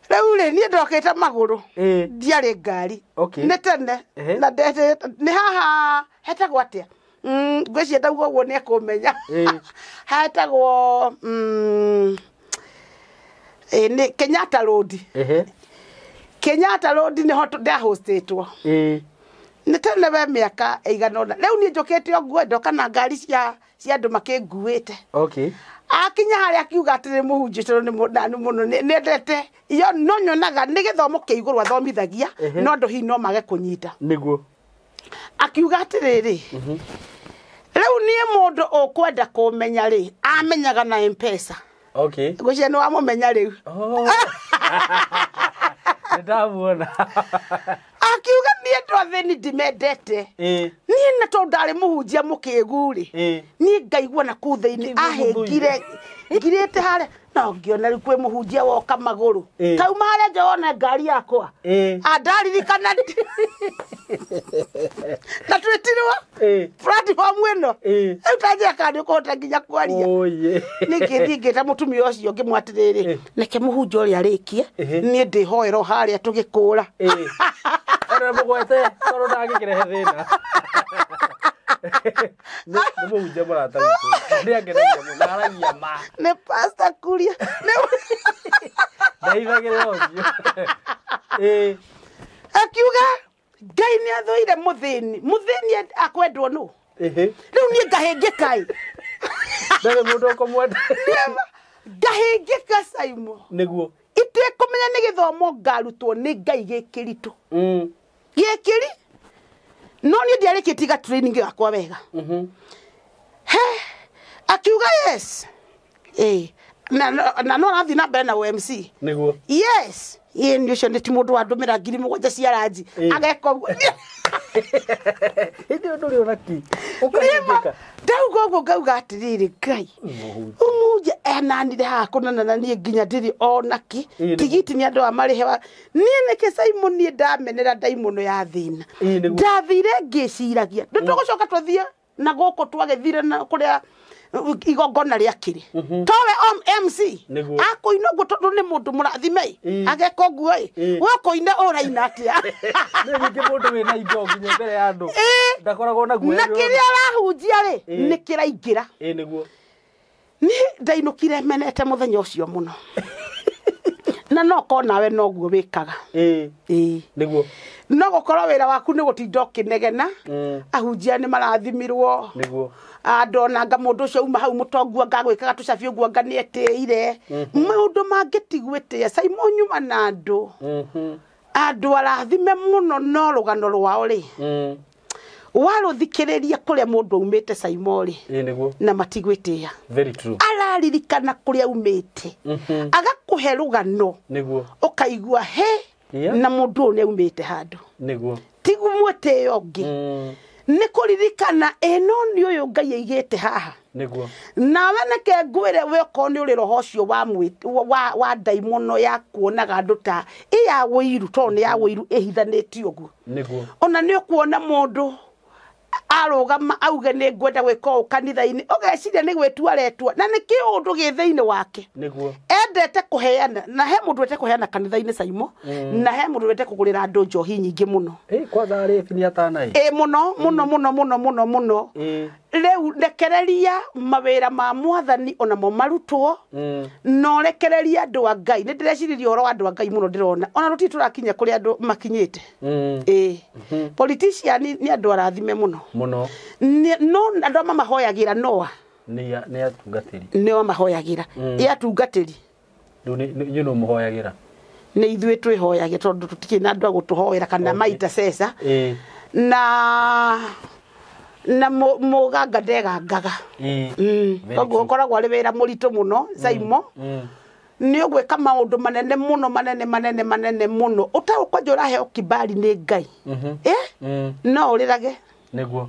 Rĩu rĩ, niĩ ndokĩte magũrũ. Ndiarĩ ngari. Okay. Nĩ tene. Na nĩ haha hetagwo atĩa? Ngwĩciria ndauga ũguo nĩ ekũmenya. Hetagwo nĩ Kenyatta Road. Kenyatta Road nĩho ndahostĩtwo. Nĩ tene we mĩaka ĩigana ũna. Rĩu niĩ njũkĩte ũguo ndoka na ngari cia andũ makĩnguĩte. Okay. Akinya harĩa akiuga atĩrĩ, mũhunjia ũcio nĩ mũnanu mũno, nĩendete yo, no nyonaga nĩ gĩthomo kĩa igũrũ athomithagia, no andũ hihi no mage kũnyita. Nĩguo. Akiuga atĩrĩrĩ, rĩu niĩ mũndũ ũkwenda kũmenya rĩ, amenyaga na M-Pesa. Okay. Ngwĩciria nĩ wamũmenya rĩu. Oh. Nĩ ndamuona. Akiuga niĩ andũ athĩni ndimendete. Niĩ na tondũ ndarĩ mũhunjia mũkĩgu rĩ, niĩ ngaigua na kũu thĩinĩ ahĩngire ngirĩte harĩa, no ngĩona rĩu kwĩ mũhunjia woka magũrũ. Tauma harĩa nja wone ngari yakwa. Andaririkana na twĩtirwo platform ĩno. Rĩu tanjĩra kana nĩ ũkũhota nginya kwaria. Ningĩ ngĩta mũtumia ũcio ngĩmwĩra atĩrĩrĩ, reke mũhunjia ũrĩa arĩkie, niĩ ndĩhoera o harĩa tũgĩkũra. Ona mũgwete tondũ ndangĩkĩrehe thĩna. Nĩ mũhunjia mũrata witũ. Nĩ angenagia mũno, na aragia ma. Nĩ Pastor Kuria. Ndahithagĩrĩra ũcio. Akiuga Ngai nĩ athũire mũthĩni. Mũthĩni akwendwo nũ? Rĩu niĩ ngahĩngĩka ĩ. Ndarĩ mũndũ ũkũmwenda. Ngahĩngĩka Simon. Nĩguo. Itekũmenya nĩ gĩthomo ngarutwo nĩ Ngai gĩkĩritũ. Gĩkĩri? No niĩ ndiarĩkĩtie ga training yakwa wega. He, akiuga yes. Na no arathiĩ na mbere na OMC. Nĩguo. Yes. Ĩ nĩ ũcio nĩ ti mũndũ wandũmĩra 7,000 cia ranji. Ageka ũguo. Hĩndĩ ĩyo ndũrĩ ona ki. Ũkahĩngĩka. Ndauga ũguo ngauga atĩrĩrĩ, Ngai. Mũhunjia enanire haha kũnana na niĩ nginya ndirĩ ona ki. Tigiti nĩ andũ a marĩhe wa. Niĩ nĩkĩ Simon niĩ ndamenera ndaimono ya thĩna. Ndathire ngĩciragia. Nĩ tũgũcoka tũthiĩ na gũkũ twagĩthire na kũrĩa igongona rĩakĩrĩ. Towe MC. Akũina ũguo tondũ nĩ mũndũ mũrathime. Ageka ũguo ĩ. We ũkũina ũraina atĩa? Nĩ ningĩ mũndũ wĩna indo nginya mbere ya andũ. Ndakoragwo na guoya. Na kĩrĩa arahunjia rĩ, nĩ kĩraingĩra. Nĩguo. Niĩ ndainũkire menete mũthenya ũcio mũno. Na no korwo nawe noguo wĩkaga. Nĩguo. No gũkorwo wĩra waku nĩ gũtinda ũkĩnegena. Ahunjia nĩ marathimirwo. Nĩguo. Andũ ona anga mũndũ ũcio uma hau mũtongu anga gwĩkaga tũcabi ũguo anga nĩetĩire. Maũndũ mangĩ ti gwĩtĩa. Simon nyuma na andũ. Andũ arathime mũno no rũgano rwao rĩ. Warũthikĩrĩria kũrĩa mũndũ aumĩte Simon rĩ. Nĩguo. Na matigwĩtĩa. Very true. Araririkana kũrĩa aumĩte. Agakũhe rũgano. Nĩguo. Ũkaigua he na mũndũ ũyũ nĩ aumĩte handũ. Nĩguo. Ti mwĩtĩo ũngĩ. Nĩ kũririkana ĩno nĩ ũyũ Ngai aigĩte haha. Nĩguo. Nawe neke ngwĩre we okorwo nĩ ũrĩ roho ũcio wa ndaimono ya kuonaga andũ ta ĩ ya wũiru, tondũ nĩ ya wũiru ĩhithanĩtio ũguo. Nĩguo. Ona nĩ ũkuona mũndũ arũgama auge nĩ ngwenda gwĩka ũũ kanitha-inĩ, ũgeciria nĩ gwĩtua aretua, na nĩ kĩũndũ gĩ thĩinĩ wake. Nĩguo. Endete kũheana, na he mũndũ wendete kũheana kanitha-inĩ Simon, na he mũndũ wendete kũgũrĩra andũ njohi nyingĩ mũno. Kwanza arĩ binia atana ĩ. Mũno, mũno, mũno, mũno, mũno, mũno. Rĩu rekereria mawĩra ma mwathani onamo marutwo, no rekereria andũ a Ngai. Nĩ ndĩreciririe ũhoro wa andũ a Ngai mũno ndĩrona. Ona rũtirĩ tũrakinya kũrĩa andũ makinyĩte. Politician nĩ andũ arathime mũno. Mũno. No andũ amwe mahoyagĩra Noa. Nĩ atungatĩri. Nĩo mahoyagĩra. Ĩ atungatĩri. Rĩu inyuĩ nũ mũhoyagĩra? Nĩ ithuĩ twĩhoyagĩra tondũ tũtikĩrĩ na andũ a gũtũhoera kana maita ceca. Na mũganga ndegangaga. Koguo ũkoragwo arĩ wĩra mũritũ mũno Saimo. Nĩ ũgwĩka maũndũ manene mũno manene manene manene mũno ũtaũkwanja ũraheo kibali nĩ Ngai. No ũrĩrage. Nĩguo.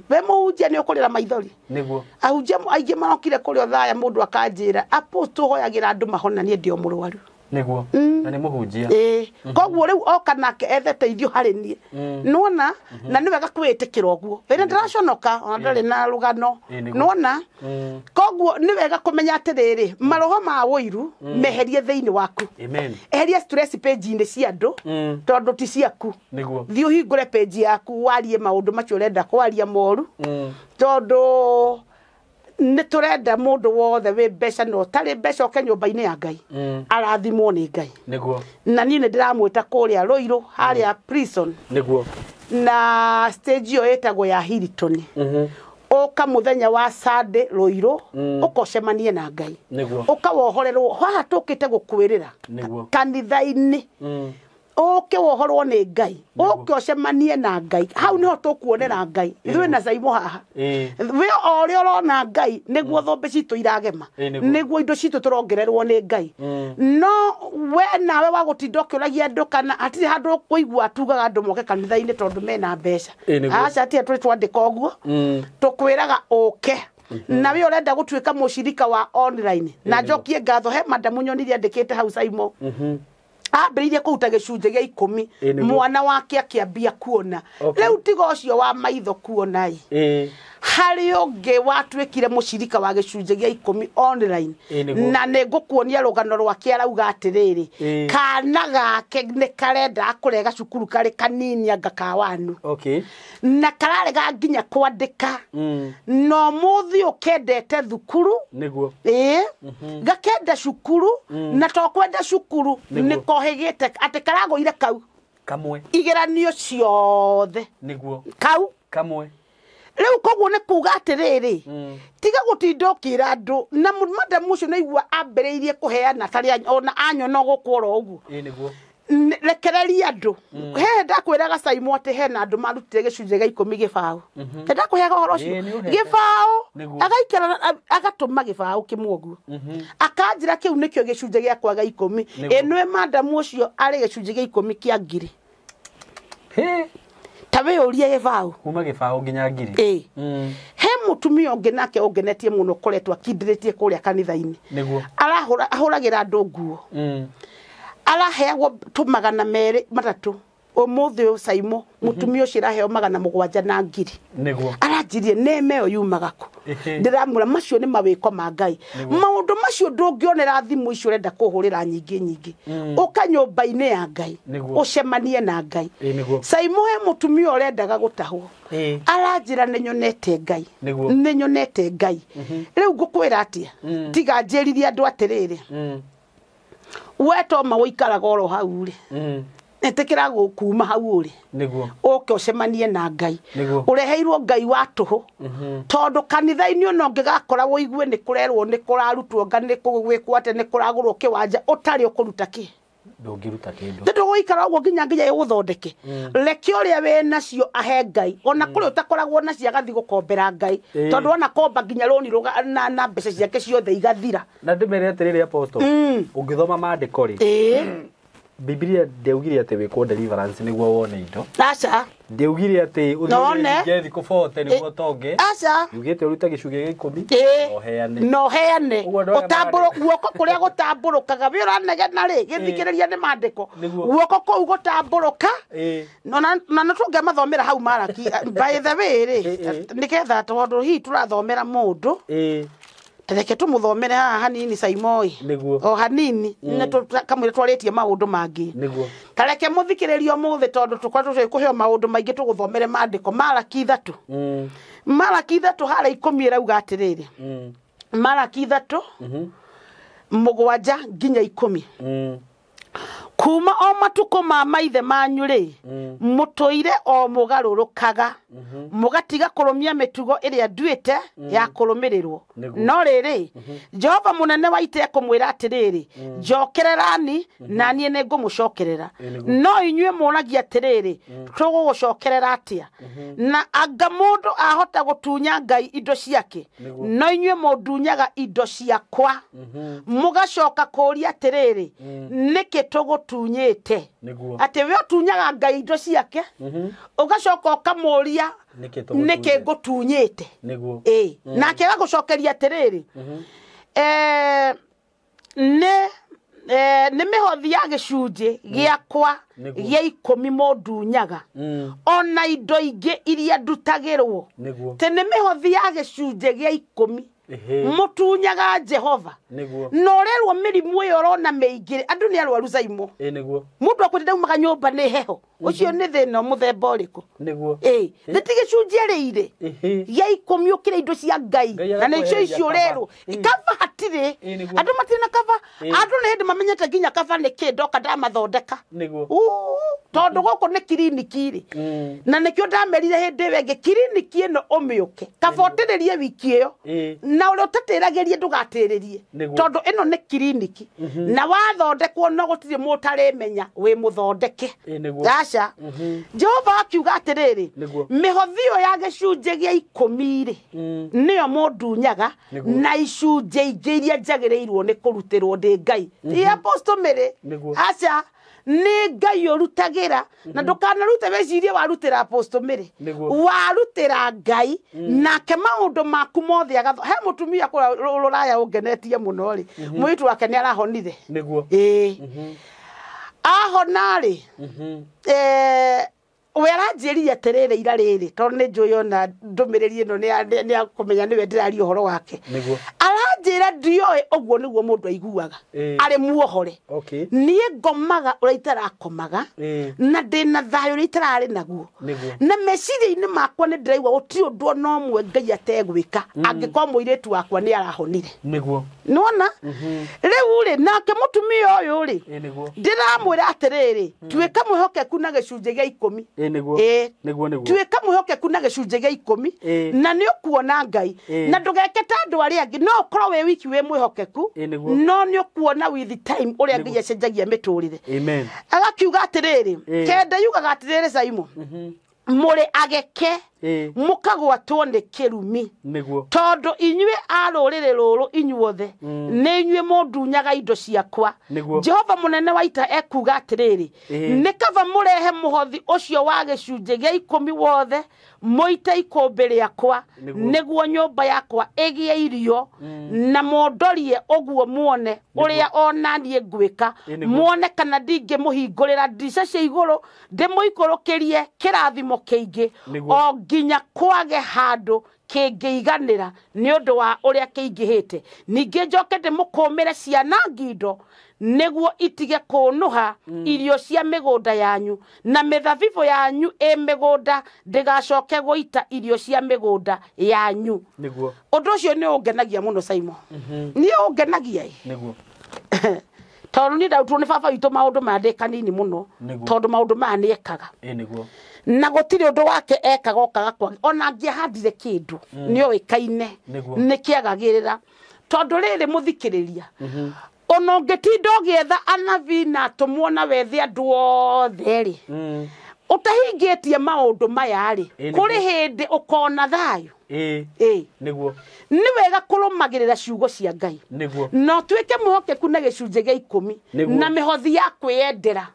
We mũhunjia nĩ ũkũrĩra maithori. Nĩguo. Ahunjia aingĩ marokire kũrĩa thaya mũndũ akanjĩra apostle hoyagĩra andũ mahona niĩ ndĩ o mũrwaru. Nĩguo. Na nĩ mũhunjia. Koguo rĩu oka nake ethe teithio harĩ niĩ. Nĩwona na nĩ wega kwĩĩtĩkĩra ũguo. Wĩna ndĩraconoka ona ndarĩ na rũgano. Nĩwona koguo nĩ wega kũmenya atĩrĩrĩ maroho ma ũiru meherie thĩinĩ waku. Amen. Eheria stress page-inĩ cia andũ tondũ ti ciaku. Nĩguo. Thiĩ ũhingũre page yaku warie maũndũ macio ũrenda kwaria moru. Tondũ nĩ tũrenda mũndũ wothe wĩ mbeca na ũtarĩ mbeca oke nyũmba-inĩ ya Ngai. Arathimwo nĩ Ngai. Nĩguo. Na niĩ nĩ ndĩramwĩta kũrĩa Rũirũ harĩa prison. Nĩguo. Na stage ĩyo ĩtagwo ya Hilton. Ũka mũthenya wa Sunday Rũirũ ũkocemanie na Ngai. Nĩguo. Ũkawohorerwo haha tũkĩte gũkwĩrĩra. Nĩguo. Kanitha-inĩ. Ũke wohorwo nĩ Ngai. Ũke ũcemanie na Ngai. Hau nĩho tũkuonera Ngai. Ithuĩ na Saimo haha. We o ũrĩa ũrona Ngai nĩguo thũmbĩ citũ iragema. Nĩguo indo citũ tũrongererwo nĩ Ngai. No we nawe wa gũtinda ũkĩũragia andũ kana hatirĩ handũ ũkũigua tugaga andũ moke kanitha-inĩ tondũ mena mbeca. Aca hatirĩ tũrĩ twandĩka ũguo. Tũkwĩraga ũke. Na we ũrenda gũtuĩka mũcirika wa online. Na njokie ngatho he madamu nyonire andĩkĩte hau Saimo. Ambĩrĩirie kũruta gĩcunjĩ gĩa 10 mwana wake akĩambia kuona. Rĩu tiga ũcio wa maitho kuona ĩ. Harĩ ũngĩ watuĩkire mũcirika wa gĩcunjĩ gĩa 10 online. Na nĩ ngũkuonia rũgano rwake arauga atĩrĩrĩ kana gake nĩ karenda kũrega cukuru karĩ kanini anga ka wanu. Na kararega nginya kwandĩka. No mũthĩ ũkendete thukuru. Nĩguo. Gakenda cukuru na to kwenda cukuru nĩ kohĩgĩte atĩ karagũire kau kamwe igeranio ciothe. Nĩguo. Kau kamwe. Rĩu koguo nĩ kuga atĩrĩrĩ tiga gũtinda ũkĩra andũ na madamu ũcio nĩaigua ambĩrĩirie kũheana tarĩ ona anyona gũkũ oro ũguo. Nĩguo. Rekereria andũ. He ndakwĩraga Saimo atĩ hena andũ marutire gĩcunjĩ gĩa 10 gĩbaũ. He ndakũheaga ũhoro ũcio. Gĩbaũ agaikara agatũma gĩbaũ kĩmwe ũguo. Akanjĩra kĩu nĩkĩo gĩcunjĩ gĩakwa gĩa 10. Ĩnwe madamu ũcio arĩ gĩcunjĩ gĩa 10 kĩa 1000. Ta we ũrie gĩbaũ. Kuma gĩbaũ nginya 1000. He mũtumia ũngĩ nake ũngenetie mũno ũkoretwo akindĩrĩtie kũrĩa kanitha-inĩ. Nĩguo. Ahũragĩra andũ nguo. Araheagwo tu 203 ũmũthĩ ũyũ Saimo mũtumia ũcio araheo 700 na 1000. Nĩguo. Aranjirie neme ĩyo yumaga kũ. Ndĩramwĩra macio nĩ mawĩko ma Ngai. Maũndũ macio ndũngĩonera thimũ icio ũrenda kũhũrĩra nyingĩ nyingĩ. Ũka nyũmba-inĩ ya Ngai. Ũcemanie na Ngai. Saimo he mũtumia ũrendaga gũtahwo. Aranjĩra nĩ nyonete Ngai. Nĩ nyonete Ngai. Rĩu ngũkwĩra atĩa? Tiga njĩririe andũ atĩrĩrĩ. We to maũikaraga oro hau rĩ. Ĩtĩkĩra gũkuma hau ũrĩ. Nĩguo. Ũke ũcemanie na Ngai. Ũreheirwo Ngai wa tũhũ. Tondũ kanitha-inĩ ona ũngĩgakora ũigue nĩ kũrerwo nĩ kũrarutwo nga nĩ gwĩkwo atĩ nĩ kũragũrwo kĩwanja ũtarĩ ũkũruta kĩ. Ndũngĩruta kĩndũ. Tondũ gũikara ũguo nginya ĩgũthondeke. Reke ũrĩa wĩ nacio ahe Ngai. Ona kũrĩ ũtakoragwo nacio agathiĩ gũkombera Ngai. Tondũ ona komba nginya rũni na mbeca ciake ciothe igathira. Na ndĩmere atĩrĩrĩ Apostle. Ũngĩthoma maandĩko rĩ. Biblia ndĩaugire atĩ wĩkwo deliverance nĩguo wone indo. Aca. Ndĩaugire atĩ ũthiĩ thikũ 40 nĩguo ũtonge. Aca. Yugĩte ũrute gĩcunjĩ gĩa 10 na ũheane. Na ũheane. Ũtambũrũ guoko kũrĩa gũtambũrũkaga we ũranegena rĩ gĩthikĩrĩria nĩ maandĩko. Guoko kũu gũtambũrũka. Na nĩ tũngĩmathomera hau Maraki by the way rĩ nĩgetha tondũ hihi tũrathomera mũndũ. Reke tũmũthomere haha hanini Saimoi. Nĩguo. O hanini nĩ kamwĩra twarĩtie maũndũ mangĩ. Nĩguo. Ta reke mũthikĩrĩrio ũmũthĩ tondũ tũkoretwo tũkĩheo maũndũ maingĩ tũgũthomere maandĩko Maraki 3. Maraki 3 harĩa 10 ĩrauga atĩrĩrĩ. Maraki 3 7 nginya 10. Kuma o matukũ ma maithe manyu rĩ, mũtũire o mũgarũrũkaga, mũgatiga kũrũmia mĩtugo ĩrĩa nduĩte ya kũrũmĩrĩrwo. No rĩrĩ, Jehova mũnene wa ita ekũmwĩra atĩrĩrĩ, njokererani na niĩ nĩngũmũcokerera. No inyuĩ mũragia atĩrĩrĩ, tũgũgũcokerera atĩa? Na anga mũndũ ahota gũtunya Ngai indo ciake, no inyuĩ mũndunyaga indo ciakwa. Mũgacoka kũũria atĩrĩrĩ, nĩkĩ tũgũtunyĩte? Atĩ we ũtunyaga Ngai indo ciake, ũgacoka ũkamũũria nĩkĩ ngũtunyĩte. Nake agagũcokeria atĩrĩrĩ, nĩ mĩhothi ya gĩcunjĩ gĩakwa gĩa 10 mũndunyaga, ona indo ingĩ iria ndutagĩrwo. Tĩ nĩ mĩhothi ya gĩcunjĩ gĩa 10 mũtunyaga Jehova. Na ũrerwo mĩrimũ ĩyo ũrona mĩingĩ, andũ nĩ arwaru Zaimo. Mũndũ akwĩrire ndaumaga nyũmba nĩ heho, ũcio nĩ thĩna mũthemba ũrĩkũ? Nĩ ti gĩcunjĩ arĩire gĩa 10 ũkĩrĩa indo cia Ngai, na nĩcio icio ũrerwo kaba hatirĩ. Andũ matirĩ na kaba. Andũ nĩ hĩndĩ mamenyete nginya kaba nĩ kĩ, ndoka ndamathondeka. Tondũ gũkũ nĩ kiriniki rĩ, na nĩkĩo ndamerire hĩndĩ ĩyo ĩngĩ, kiriniki ĩno ũmĩũke kaba ũtĩrĩrie wiki ĩyo, na ũrĩa ũtatĩragĩrie ndũgatĩrĩrie, tondũ ĩno nĩ kiriniki, na wathondekwo no gũtirĩ mũtarĩmenya wĩ mũthondeke. Aca. Jehova akiuga atĩrĩrĩ, mĩhothi ĩyo ya gĩcunjĩ gĩa 10 rĩ, nĩyo mũndunyaga, na icunjĩ ingĩ iria njagĩrĩirwo nĩ kũrutĩrwo ndĩ Ngai. Ti Apostle Mary. Aca, nĩ Ngai ũrutagĩra, na ndũkanarute wĩcirie warutĩra Apostle Mary, warutĩra Ngai, nake maũndũ maku mothe agatho. He mũtumia kũrĩa rũraya ũngenetie mũno rĩ, mũirĩtu wake nĩ arahonire. Ahona rĩ, we aranjĩrire atĩrĩrĩ ira rĩrĩ, tondũ nĩ njũĩ ona ndũmĩrĩri ĩno nĩ akũmenya nĩwe ndĩraria ũhoro wake. Aranjĩra ndioĩ ũguo nĩguo mũndũ aiguaga arĩ muohore. Niĩ ngomaga ũrĩa itarakomaga, na ndĩna thayũ ũrĩa itararĩ naguo, na meciria-inĩ makwa nĩ ndĩraigua gũtirĩ ũndũ ona ũmwe Ngai ategwĩka angĩkorwo mũirĩtu wakwa nĩ arahonire. Nĩwona? Rĩu rĩ, nake mũtumia ũyũ rĩ, ndĩramwĩra atĩrĩrĩ, tuĩka mwĩhokeku na gĩcunjĩ gĩa 10. Tuĩka mwĩhokeku na gĩcunjĩ gĩa 10, na nĩ ũkuona Ngai. Na ndũgeke ta andũ arĩa angĩ, no ũkorwo wĩ wiki wĩ mwĩhokeku, no nĩ ũkuona with time ũrĩa Ngai acenjagia mĩtũrĩre. Agakiuga atĩrĩrĩ, kenda yugaga atĩrĩrĩ Zaimo, mũrĩ ageke, mũkagwatwo nĩ kĩrumi, tondũ inyuĩ a rũrĩrĩ rũrũ inyuothe nĩ inyuĩ mũndunyaga indo ciakwa. Jehova mũnene wa ita ekuga atĩrĩrĩ, nĩ kaba mũrehe mũhothi ũcio wa gĩcunjĩ gĩa 10 wothe mũite ikũmbĩ rĩakwa, nĩguo nyũmba yakwa ĩgĩe irio, na mũndorie ũguo muone ũrĩa ona niĩ ngwĩka, muone kana ndingĩmũhingũrĩra ndirica cia igũrũ ndĩmũikũrũkĩrie kĩrathimo kĩingĩ, o nginya kwage handũ kĩngĩiganĩra nĩ ũndũ wa ũrĩa kĩingĩhĩte. Ningĩ njoke ndĩmũkũmĩre ciana ngindo, nĩguo itige kũnũha irio cia mĩgũnda yanyu, na mĩthabibũ yanyu ĩ mĩgũnda ndĩgacoke gũita irio cia mĩgũnda yanyu. Ũndũ ũcio nĩ ũngenagia mũno Saimo. Niĩ ũngenagia ĩ. Tondũ niĩ ndarutwo nĩ baba witũ maũndũ maya ndĩ kanini mũno, tondũ maũndũ maya nĩ ekaga. Na gũtirĩ ũndũ wake ekaga okaga kwage, ona angĩahandire kĩndũ nĩoĩkaine nĩ kĩagagĩrĩra. Tondũ rĩrĩ mũthikĩrĩria, ona ũngĩtinda ũgĩetha anabii na atũmwo na wethe andũ othe rĩ, ũtahingĩtie maũndũ maya rĩ, kũrĩ hĩndĩ ũkona thayũ. Nĩ wega kũrũmagĩrĩra ciugo cia Ngai, na ũtuĩke mwĩhokeku na gĩcunjĩ gĩa 10 na mĩhothi ya kwĩyendera.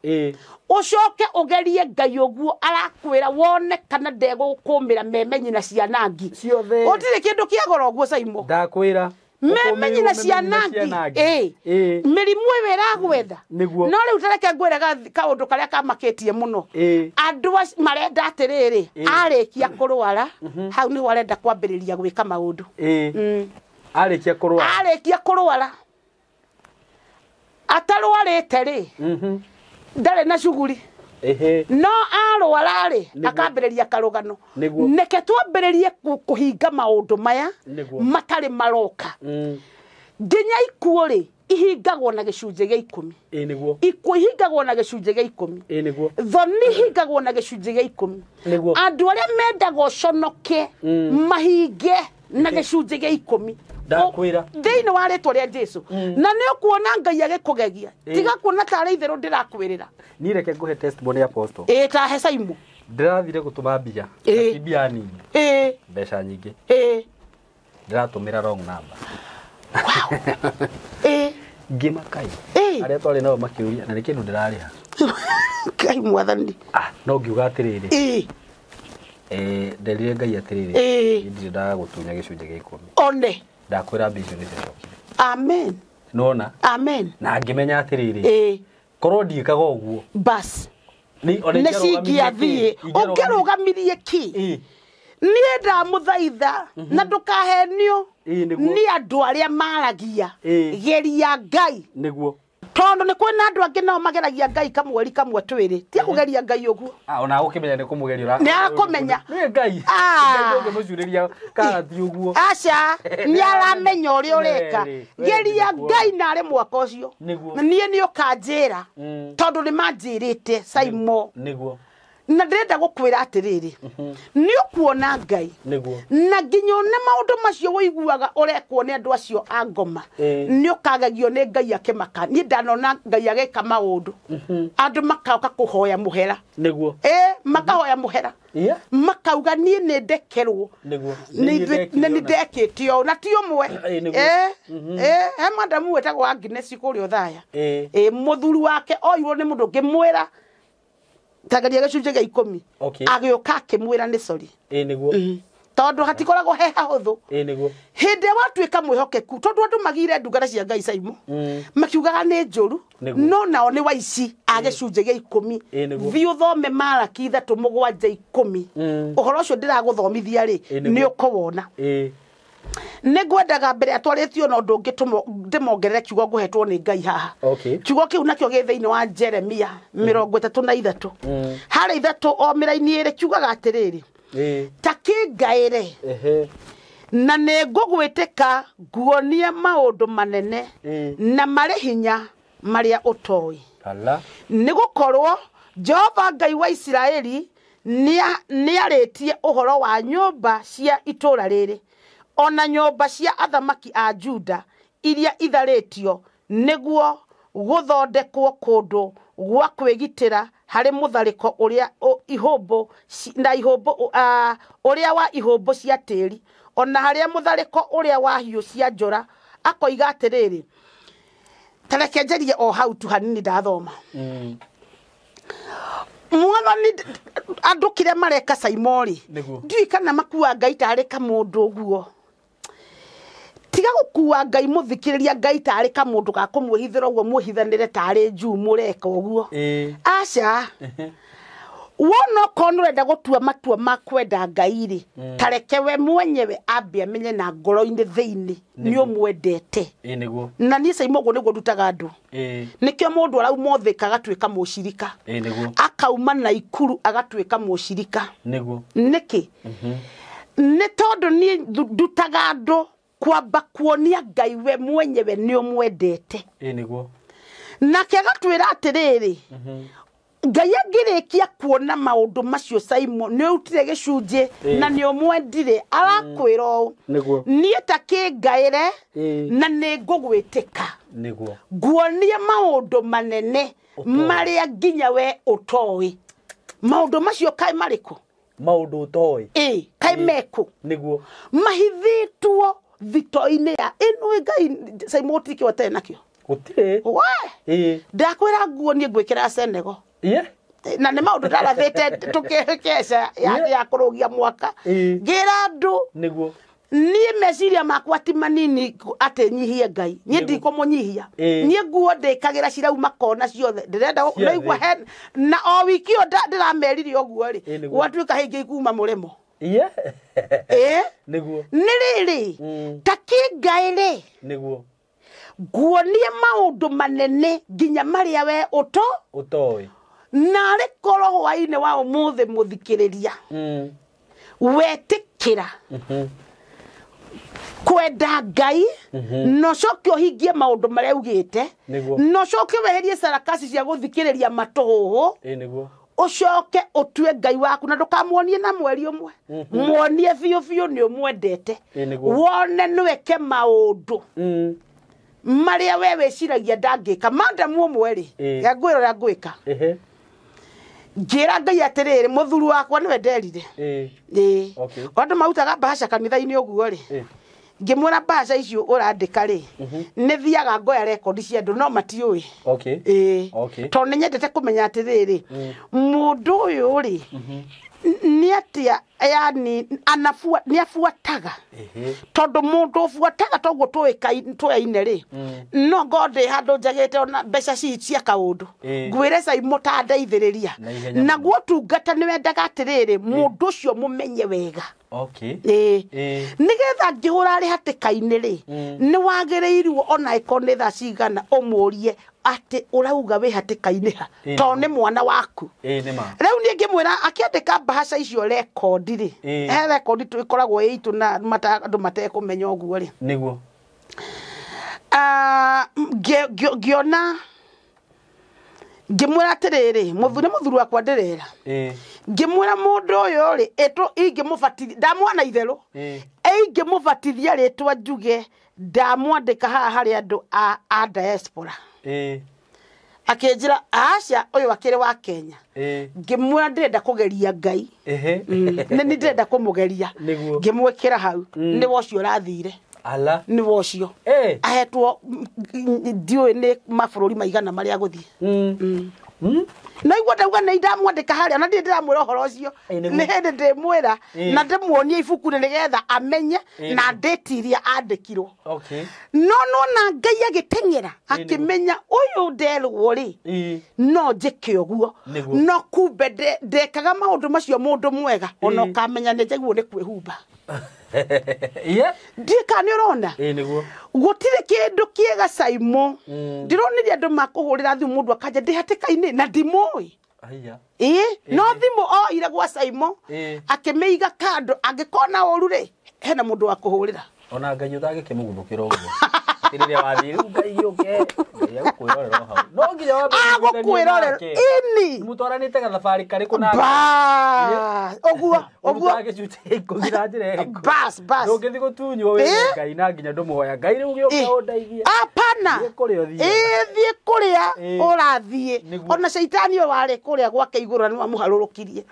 Ũcoke ũgerie Ngai ũguo arakwĩra wone kana ndegũkũmĩra memenyi na ciana ngi Gũtirĩ kĩndũ kĩa goro ũguo Saimo. Ndakwĩra memenyi na ciana ngi. Mĩrimũ ĩyo ĩragwetha. No rĩu tareke ngwĩre kaũndũ karĩa kamakĩtie mũno. Andũ marenda atĩrĩrĩ, arĩkia kũrwara, hau nĩho arenda kwambĩrĩria gwĩka maũndũ. Arĩkia kũrwara. Arĩkia kũrwara. Atarwarĩte rĩ, ndarĩ na cuguri. No arwara rĩ, akambĩrĩria karũgano. Nĩke twambĩrĩrie kũhinga maũndũ maya matarĩ maroka. Nginya ikuũ rĩ, Ihingagwo na gĩcunjĩ gĩa 10. Ĩĩ nĩguo. Ikuũ ihingagwo na gĩcunjĩ gĩa 10. Ĩĩ nĩguo. Thoni ihingagwo na gĩcunjĩ gĩa 10. Nĩguo. Andũ arĩa mendaga ũconoke mahinge na gĩcunjĩ gĩa 10. Ndakwĩra. Thĩinĩ wa rĩtwa rĩa Jesu. Na nĩ ũkuona Ngai agĩkũgegia. Tiga kuona tarĩ itherũ ndĩrakwĩrĩra. Niĩ reke ngũhe testimony apostle. Ĩĩ tahe Saimu. Ndĩrathire gũtũma mbia. Ĩĩ. Ti mbia nini. Ĩĩ. Mbeca nyingĩ. Ĩĩ. Ndĩratũmĩra wrong number. Wow. Ĩĩ. Ngĩmakai. Ĩĩ. Arĩa twarĩ nao makĩũria na nĩ kĩndũ ndĩrarĩha. Ngai mwathani. Ah, no ngiuga atĩrĩrĩ. Ĩĩ. Nderire Ngai atĩrĩrĩ. Ĩĩ. Ndirĩ ndagũtunya gĩcunjĩ gĩa 10. One. Ndakwĩra mbia icio nĩciacokire. Amen. Nĩwona? Amen. Na ngĩmenya atĩrĩrĩ. Ĩĩ. Korwo ndiĩkaga ũguo. Bas. Nĩ ona Nĩ cingĩathiĩ. Ũngĩrũgamirie kĩ? Ĩĩ. Niĩ ndamũthaitha na ndũkahenio nĩ andũ arĩa maragia. Geria Ngai. Nĩguo. Tondũ nĩ kwĩna andũ angĩ nao mageragia Ngai kamweri kamwe twĩrĩ. Ti kũgeria Ngai ũguo. Ah, ona agũkĩmenya nĩ kũmũgeria. Nĩ akũmenya. Nĩ Ngai. Ngai ndũngĩmũcurĩria kana ti ũguo. Aca, nĩ aramenya ũrĩa ũreka. Geria Ngai narĩ mwaka ũcio. Niĩ nĩ ũkanjĩra. Tondũ nĩ manjĩrĩte Saimo. Nĩguo. Na ndĩrenda gũkwĩra atĩrĩrĩ. Nĩ ũkuona Ngai. Nĩguo. Na nginya ona maũndũ macio ũiguaga ũrekwo nĩ andũ acio a ngoma. Nĩ ũkagegio nĩ Ngai akĩmaka. Niĩ ndanona Ngai agĩka maũndũ. Andũ makoka kũhoya mũhera. Nĩguo. Makahoya mũhera. Makauga niĩ nĩ ndekerwo. Nĩguo. Nĩ ndekĩte ũũ na ti ũmwe. He madamu wĩtagwo Agnes kũrĩa Othaya. Mũthuri wake oirwo nĩ mũndũ ngĩmwĩra tageria gĩcunjĩ gĩa 10. Agĩũka akĩmwĩra nĩ sorry. Ĩĩ nĩguo. Tondũ hatikoragwo he hahũthũ. Ĩĩ nĩguo. Hĩndĩ ĩrĩa watuĩka mwĩhokeku, tondũ andũ magire ndungata cia Ngai Saimu. Makiugaga nĩ njũru, no nao nĩ waici a gĩcunjĩ gĩa 10. Thiĩ ũthome Malaki 3:7 10. Ũhoro ũcio ndĩragũthomithia rĩ, nĩ ũkũwona. Nĩ ngwendaga mbere atwarĩtio na ũndũ ũngĩ ndĩmongerere kiugo ngũhetwo nĩ Ngai haha. Kiugo kĩu nakĩo gĩ thĩinĩ wa Jeremia 33. Harĩa 3 o mĩraini ĩrĩ kiugaga atĩrĩrĩ. Ta kĩngaĩre. Na nĩ ngũgwĩtĩka nguonie maũndũ manene na marĩ hinya marĩa ũtoĩ. Nĩ gũkorwo Jehova Ngai wa Isiraeli nĩarĩtie ũhoro wa nyũmba cia itũũra rĩrĩ ona nyũmba cia athamaki a Juda iria itharĩtio nĩguo gũthondekwo kũndũ gwa kwĩgitĩra harĩ mũtharĩko ũrĩa ihũmbũ na ihũmbũ ũrĩa wa ihũmbũ cia tĩri ona harĩa mũtharĩko ũrĩa wa hiũ cia njora. Akoiga atĩrĩrĩ, ta reke njarie o hau tu hanini ndathoma. Mwathani andũ kĩrĩa mareka Saimori ndiũĩ kana makua Ngai tarĩ kamũndũ ũguo. Tiga gũkua Ngai mũthikĩrĩria Ngai tarĩ kamũndũ ga kũmwĩhithĩra ũguo mwĩhithanĩre tarĩ njuu mũreka ũguo. Aca. Wona okorwo nĩ ũrenda gũtua matua ma kwenda Ngai rĩ, ta reke we mwenyewe ambe amenye na ngoro-inĩ thĩinĩ nĩ ũmwendete. Ĩĩ nĩguo. Na niĩ Saimo ũguo nĩguo ndutaga andũ. Nĩkĩo mũndũ arauma Thika agatuĩka mũcirika. Ĩĩ nĩguo. Akauma Naikuru agatuĩka mũcirika. Nĩguo. Nĩkĩ? Nĩ tondũ niĩ ndutaga andũ kwamba kuonia Ngai we mwenyewe nĩ ũmwendete. Ĩĩ nĩguo. Nake agatwĩra atĩrĩrĩ, Ngai angĩrĩkia kuona maũndũ macio Saimo nĩ ũrutire gĩcunjĩ na nĩ ũmwendire, arakwĩra ũũ, niĩ ta kĩngaĩre na nĩ ngũgwĩtĩka. Nĩguo. Nguonie maũndũ manene marĩa nginya we ũtoĩ. Maũndũ macio kaĩ marĩkũ? Maũndũ ũtoĩ. Ĩĩ, kaĩ mekũ? Nĩguo. Mahithĩtwo thito-inĩ ya ĩno Ngai Saimo gũtirĩ kĩo atarĩ nakĩo. Gũtirĩ. We. Ndakwĩra nguo niĩ ngwĩkĩra Senegal. Na nĩ maũndũ ndarathĩte tũkĩkeca ya kũrũgia mwaka. Ngĩra andũ. Nĩguo. Niĩ meciria makwa ti manini atĩ nyihie Ngai. Niĩ ndikũmũnyihia. Niĩ nguo ndĩkagĩra cirauma kona ciothe. Ndĩrenda ndaigua he na o wiki ĩyo ndĩramerire ũguo rĩ. Gwatuĩka hĩngĩ ikuma mũrĩmo. Nĩguo. Nĩ rĩrĩ, ta kĩngaĩrĩ. Nĩguo. Nguonie maũndũ manene nginya marĩa we ũtoĩ. Narĩ korwo hwaĩ-inĩ wa ũmũthĩ mũthikĩrĩria. Wetĩkĩra. Kwenda Ngai no coke ũhingie maũndũ marĩa augĩte, no coke weherie sarakasi cia gũthikĩrĩria matũhũhũ, ũcoke ũtue Ngai waku na ndũkamuonie na mweri ũmwe, muonie biũ biũ nĩ ũmwendete, wone nĩweke maũndũ marĩa we wĩciragia ndangĩka. Madamu ũmwe rĩ, ngwĩra ũrĩa ngwĩka, ngĩra Ngai atĩrĩrĩ, mũthuri wakwa nĩwe nderire, ĩĩ, andũ marutaga mbahaca kanitha-inĩ ũguo rĩ, ngĩmwĩra mbahaca icio ũrandĩka rĩ, nĩ thiaga ngoya rekondi cia andũ no matiũĩ. Ĩĩ, tondũ nĩ nyendete kũmenya atĩrĩrĩ, mũndũ ũyũ rĩ nĩ atĩa, yani nĩ abuataga, tondũ mũndũ ũbuataga toguo tũyaine rĩ, no ngorwo ndĩ handũ njagĩte ona mbeca cia kaũndũ, ngwĩre Caimo ta ndeithĩrĩria. Naguo ũtungata nĩ wendaga atĩrĩrĩ, mũndũ ũcio mũmenye wega. Ĩĩ, nĩgetha ngĩhũra arĩ hatĩka-inĩ rĩ, nĩ wagĩrĩirwo ona ĩkorwo nĩ thaa cigana ũmũrie atĩ ũrauga wĩ hatĩka-inĩ ha, tondũ nĩ mwana waku. Rĩu niĩ ngĩmwĩra akĩandĩka mbahaca icio rekondi rĩ, he rekondi ĩkoragwo ĩ itũ na andũ matekũmenya ũguo rĩ, nĩguo ngĩona ngĩmwĩra atĩrĩrĩ, nĩ mũthuri wakwa ndĩrera, ngĩmwĩra mũndũ ũyũ rĩ, ingĩmũbatithia, ndamwana itherũ, ingĩmũbatithia rĩtwa njuge ndamwandĩka haha harĩ andũ a diaspora. Akĩnjĩra aca, ũyũ akĩrĩ wa Kenya. Ngĩmwĩra ndĩrenda kũgeria Ngai, nĩ ndĩrenda kũmũgeria, ngĩmwĩkĩra hau, nĩwe ũcio ũrathire, nĩwe ũcio ahetwo ndiũĩ nĩ mabũrũri maigana marĩa agũthiĩ. Na igua ndauga nĩ ndamwandĩka harĩa, na ndirĩ ndĩramwĩra ũhoro ũcio, nĩ hĩndĩ ndĩmwĩra na ndĩmuonie ibuku nĩgetha amenye na ndĩtiria andĩkirwo. No nona Ngai agĩteng'era akĩmenya ũyũ nderwo rĩ, no njĩke ũguo, no kumbe ndekaga maũndũ macio mũndũ mwega, ona ũkamenya nĩ njaiguo nĩ kwĩhumba. Ndiĩ kana nĩ ũrona, gũtirĩ kĩndũ kĩega Caimo. Ndĩronire andũ makũhũrĩra thimũ mũndũ akanja ndĩ hatĩka-inĩ na ndimũĩ. Ĩĩ, no thimũ oire gwa Caimo akĩmĩiga kando, angĩkorwo na ũru rĩ, hena mũndũ wa kũhũrĩra. Ona Ngai ũtangĩkĩmũguthũkĩra ũguo rĩrĩa wathiĩ rĩu Ngai gĩũke, Ngai agũkwĩrorera o hau, no nginya wambe agũkwĩrorera. Ĩni mũtwaranĩte gathabarĩ karĩkũ na ũguo ũguo gĩcunjĩ ikũmi na njĩra ĩrĩkũ? Bas bas, ndũngĩthiĩ gũtunywo wĩre Ngai na nginya ndũmũhoya Ngai rĩu gĩũke ũndeithie. Hapana, thiĩ kũrĩa ũthiaga. Ĩĩ, thiĩ kũrĩa ũrathiĩ. Ona caitani ũyũ warĩ kũrĩa gwake igũrũ na nĩwamũharũrũkirie.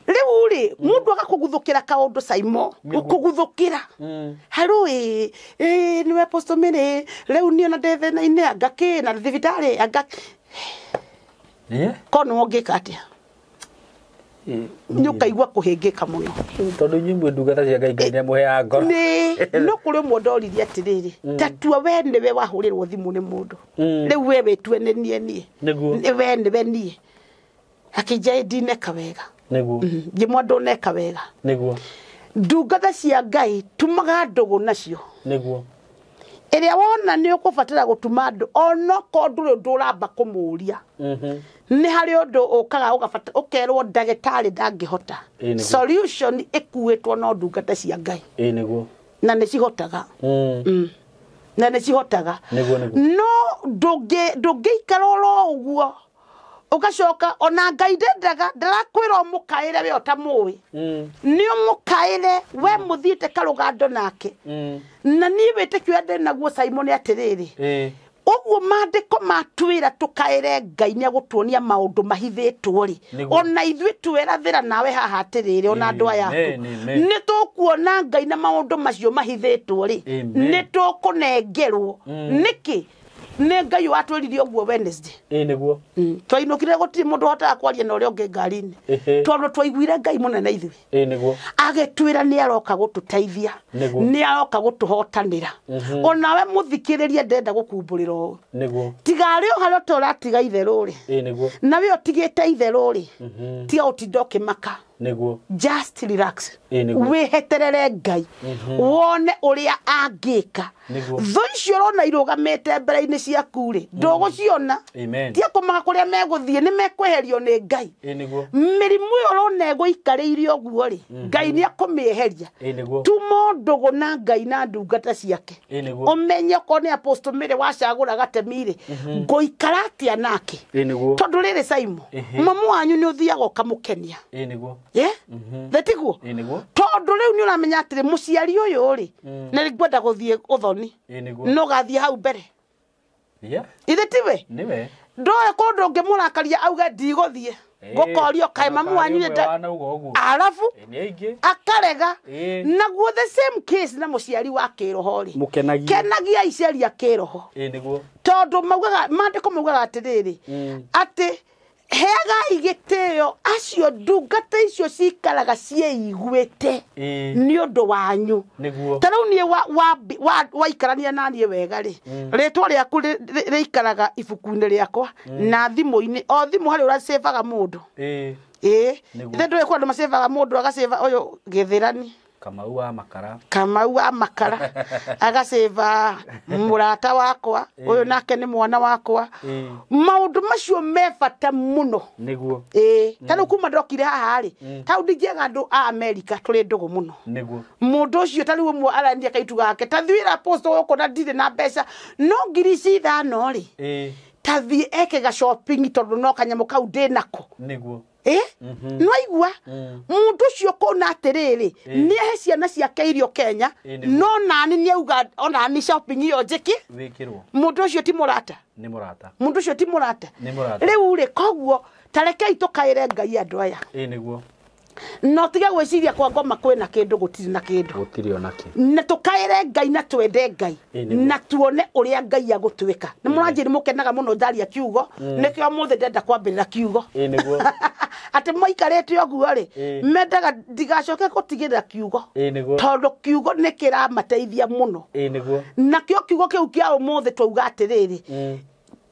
Rĩu rĩ, mũndũ agakũguthũkĩra kaũndũ Caimo, gũkũguthũkĩra harũ ĩ nĩwe Apostle Mary, rĩu niĩ ona ndĩ thĩna-inĩ, anga kĩ na thibitarĩ anga ko nĩwe ũngĩka atĩa? Nĩ ũkaigua kũhĩngĩka mũno, tondũ inyuĩ mwĩ ndungata cia Ngai, Ngai nĩamũheaga ngoro. Nĩ no kũrĩ ũmwe ndoririe atĩrĩrĩ, ta tua we nĩwe wahũrĩrwo thimũ nĩ mũndũ, rĩu we wĩtue nĩ niĩ niĩ, we nĩwe niĩ, akĩnja ndineka wega, ngĩmwa ndũneka wega. Nĩguo ndungata cia Ngai tumaga ndũgũ nacio, nĩguo ĩrĩa wona nĩ ũkũbatara gũtuma andũ onokorwo ndũrĩ ũndũ ũramba kũmũria, nĩ harĩ ũndũ ũkaga ũgabatara ũkerwo ndagĩtarĩ ndangĩhota, solution ĩkuĩtwo no ndungata cia Ngai. Nĩguo na nĩ cihotaga, na nĩ cihotaga. Nĩguo no ndũngĩikara oro ũguo ũgacoka ona Ngai ndendaga, ndarakwĩra ũmũkaĩre we ũtamũĩ, nĩ ũmũkaĩre we mũthiĩte karũgando nake. Na niĩ wĩtĩkio ũrĩa ndĩ naguo Caimo nĩ atĩrĩrĩ, ũguo maandĩko matwĩra tũkaĩre Ngai nĩ agũtuonia maũndũ mahithĩtwo rĩ, ona ithuĩ twerathĩra nawe haha atĩrĩrĩ, ona andũ aya aku nĩ tũkuona Ngai na maũndũ macio mahithĩtwo rĩ, nĩ tũkũnengerwo. Nĩkĩ? Nĩ Ngai watwĩrire ũguo Wednesday. Nĩguo twainũkire gũtirĩ mũndũ ũhotaga kwaria na ũrĩa ũngĩ ngari-inĩ, tondũ twaiguire Ngai mũnene ithuĩ. Nĩguo agĩtwĩra nĩ aroka gũtũteithia, nĩ aroka gũtũhotanĩra. Onawe mũthikĩrĩrie ndenda gũkumbũrĩra ũũ, Nĩguo tigarĩ o harĩa ũratiga itherũ rĩ, nĩguo na we ũtigĩte itherũ rĩ, tiga ũtinda ũkĩmaka. Nĩguo. Just relax. Ĩĩ nĩguo. Wĩheterere Ngai wone ũrĩa angĩka. Nĩguo. Thũ icio ũrona irũgamĩte mbere-inĩ ciaku rĩ, ndũgũciona. Amen. Tia kũmaka kũrĩa megũthiĩ, nĩ mekweherio nĩ Ngai. Ĩĩ nĩguo. Mĩrimũ ĩyo ũrona ĩgũikarĩire ũguo rĩ, Ngai nĩ akũmĩeheria. Ĩĩ nĩguo. Tuma ndũgũ na Ngai na ndungata ciake. Ĩĩ nĩguo. Ũmenye okorwo nĩ Apostle Mary wacagũra gatemi rĩ, ngũikara atĩa nake. Ĩĩ nĩguo. Tondũ rĩrĩ Simon, Ehe. mamu wanyu nĩ ũthiaga ũkamũkenia. Ĩĩ nĩguo. Yeah? Thetiguo? Ĩĩ nĩguo. Tondũ rĩu nĩ ũramenya atĩrĩ mũciari ũyũ rĩ, nĩ ngwenda gũthiĩ ũthoni. Ĩĩ nĩguo. No gathiĩ hau mbere. Yeah. Ithe tiwe? Nĩwe. Ndoĩ kũndũ ũngĩmũrakaria auge ndigũthiĩ. Ngũkorio kaĩ mamu wanyu nĩ nda- Wanauga ũguo. Arabu Ĩĩ nĩ aingĩ. akarega. Ĩĩ. Naguo the same case na mũciari wa kĩroho rĩ. Mũkenagie. Kenagia aciari a kĩroho. Ĩĩ nĩguo. Tondũ maugaga maandĩko maugaga atĩrĩrĩ, atĩ heagai gĩtĩo acio ndungata icio cikaraga ciĩiguĩte Ĩĩ. nĩ ũndũ wanyu. Nĩguo. Ta rĩu niĩ waikarania na niĩ wega rĩ, rĩtwa rĩaku rĩikaraga ibuku-inĩ rĩakwa na thimũ-inĩ, o thimũ harĩ ũracĩbaga mũndũ. Ĩĩ. Ĩĩ. Nĩguo. Ithe ndũĩ kwĩ andũ macĩbaga mũndũ agacĩba ũyũ Gĩthĩrani. Kamau wa makara. Kamau wa makara agacĩba mũrata wakwa ũyũ nake nĩ mwana wakwa. Maũndũ macio me bata mũno. Nĩguo. Ĩĩ. Ta rĩu kuma ndokire haha rĩ, ta rĩu ndingĩaga andũ a Amerika tũrĩ ndũgũ mũno. Nĩguo. Mũndũ ũcio ta rĩu ũmwe arendia kaitu gake, ta thiĩra post gũkũ na ndirĩ na mbeca, no ngiri ici ithano rĩ, Ĩĩ. ta thiĩ eke ga shopping tondũ no kanyamũ kau ndĩ nako. Nĩguo. Ĩ? Nĩwaigua? Mũndũ ũcio kũna atĩrĩrĩ, nĩ ahe ciana ciake irio Kenya, Ĩĩ nĩguo. no nani nĩauga onani shopping ĩyo njĩki. Wĩkĩrwo. Mũndũ ũcio ti mũrata. Nĩ mũrata. Mũndũ ũcio ti mũrata. Nĩ mũrata. Rĩu rĩ, koguo ta rekei tũkaĩre Ngai andũ aya. Ĩĩ nĩguo. No tige gwĩciria kwa ngoma kwĩna kĩndũ, gũtirĩ na kĩndũ. Gũtirĩ ona kĩ. Na tũkaĩre Ngai na twende Ngai Ĩĩ nĩguo. na tuone ũrĩa Ngai agũtwĩka. Nĩ mũranjĩri mũkenaga mũno ndaria kiugo, nĩkĩo ũmũthĩ ndenda kwambĩrĩra kiugo. Ĩĩ nĩguo. Atĩ maikarĩte ũguo rĩ, Ĩĩ. mendaga ndigacoke gũtigĩrĩra kiugo. Ĩĩ nĩguo. Tondũ kiugo nĩ kĩramateithia mũno. Ĩĩ nĩguo. Nakĩo kiugo kĩu kĩa ũmũthĩ twauga atĩrĩrĩ,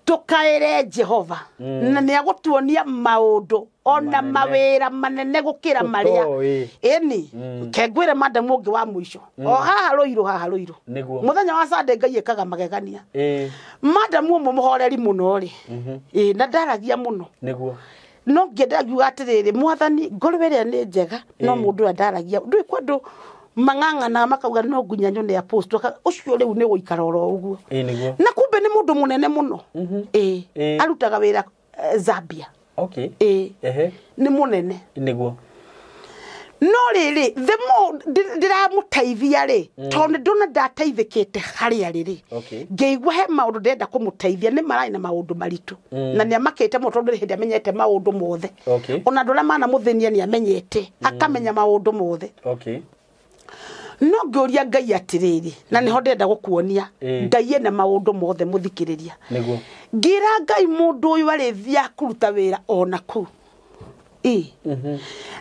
tũkaĩre Jehova na nĩ agũtuonia maũndũ ona Manene. mawĩra manene gũkĩra marĩa. Tũtoĩ. Ĩni kengwĩre madam ũngĩ wa mũico o haha Rũirũ, haha Rũirũ. Nĩguo. Mũthenya wa Sunday Ngai ĩkaga magegania. Ĩĩ. Madam ũmwe mũhoreri mũno rĩ, ĩĩ, na ndaragia mũno. Nĩguo. No ngĩenda ngiuga atĩrĩrĩ, mwathani ngorwo ĩrĩa nĩ njega, no mũndũ ũrĩa ndaragia ndũĩ kwa andũ mang'ang'anaga makauga no nginya nyone apostle, ũcio rĩu nĩ gũikara oro ũguo. Ĩĩ nĩguo. Na kumbe nĩ mũndũ mũnene mũno. Ĩĩ. Ĩĩ. Arutaga wĩra Zambia. Okay. Ĩĩ. Ehe. Nĩ mũnene. Nĩguo. No rĩrĩ, the more ndĩramũteithia rĩ, tondũ nĩ ndona ndateithĩkĩte harĩa rĩrĩ, Okay. ngĩigua he maũndũ ndĩrenda kũmũteithia, nĩ mararĩ na maũndũ maritũ na nĩ amakĩte mũno tondũ hĩndĩ amenyete maũndũ mothe. Okay. Ona andũ arĩa manamũthĩnia nĩ amenyete, akamenya maũndũ mothe. Okay. No ngĩũria Ngai atĩrĩrĩ, na nĩho ndĩrenda gũkuonia, Ĩĩ. Ngai ena maũndũ mothe mũthikĩrĩria. Nĩguo. Ngĩra Ngai mũndũ ũyũ arĩthiaga kũruta wĩra ona kũu. Ĩĩ.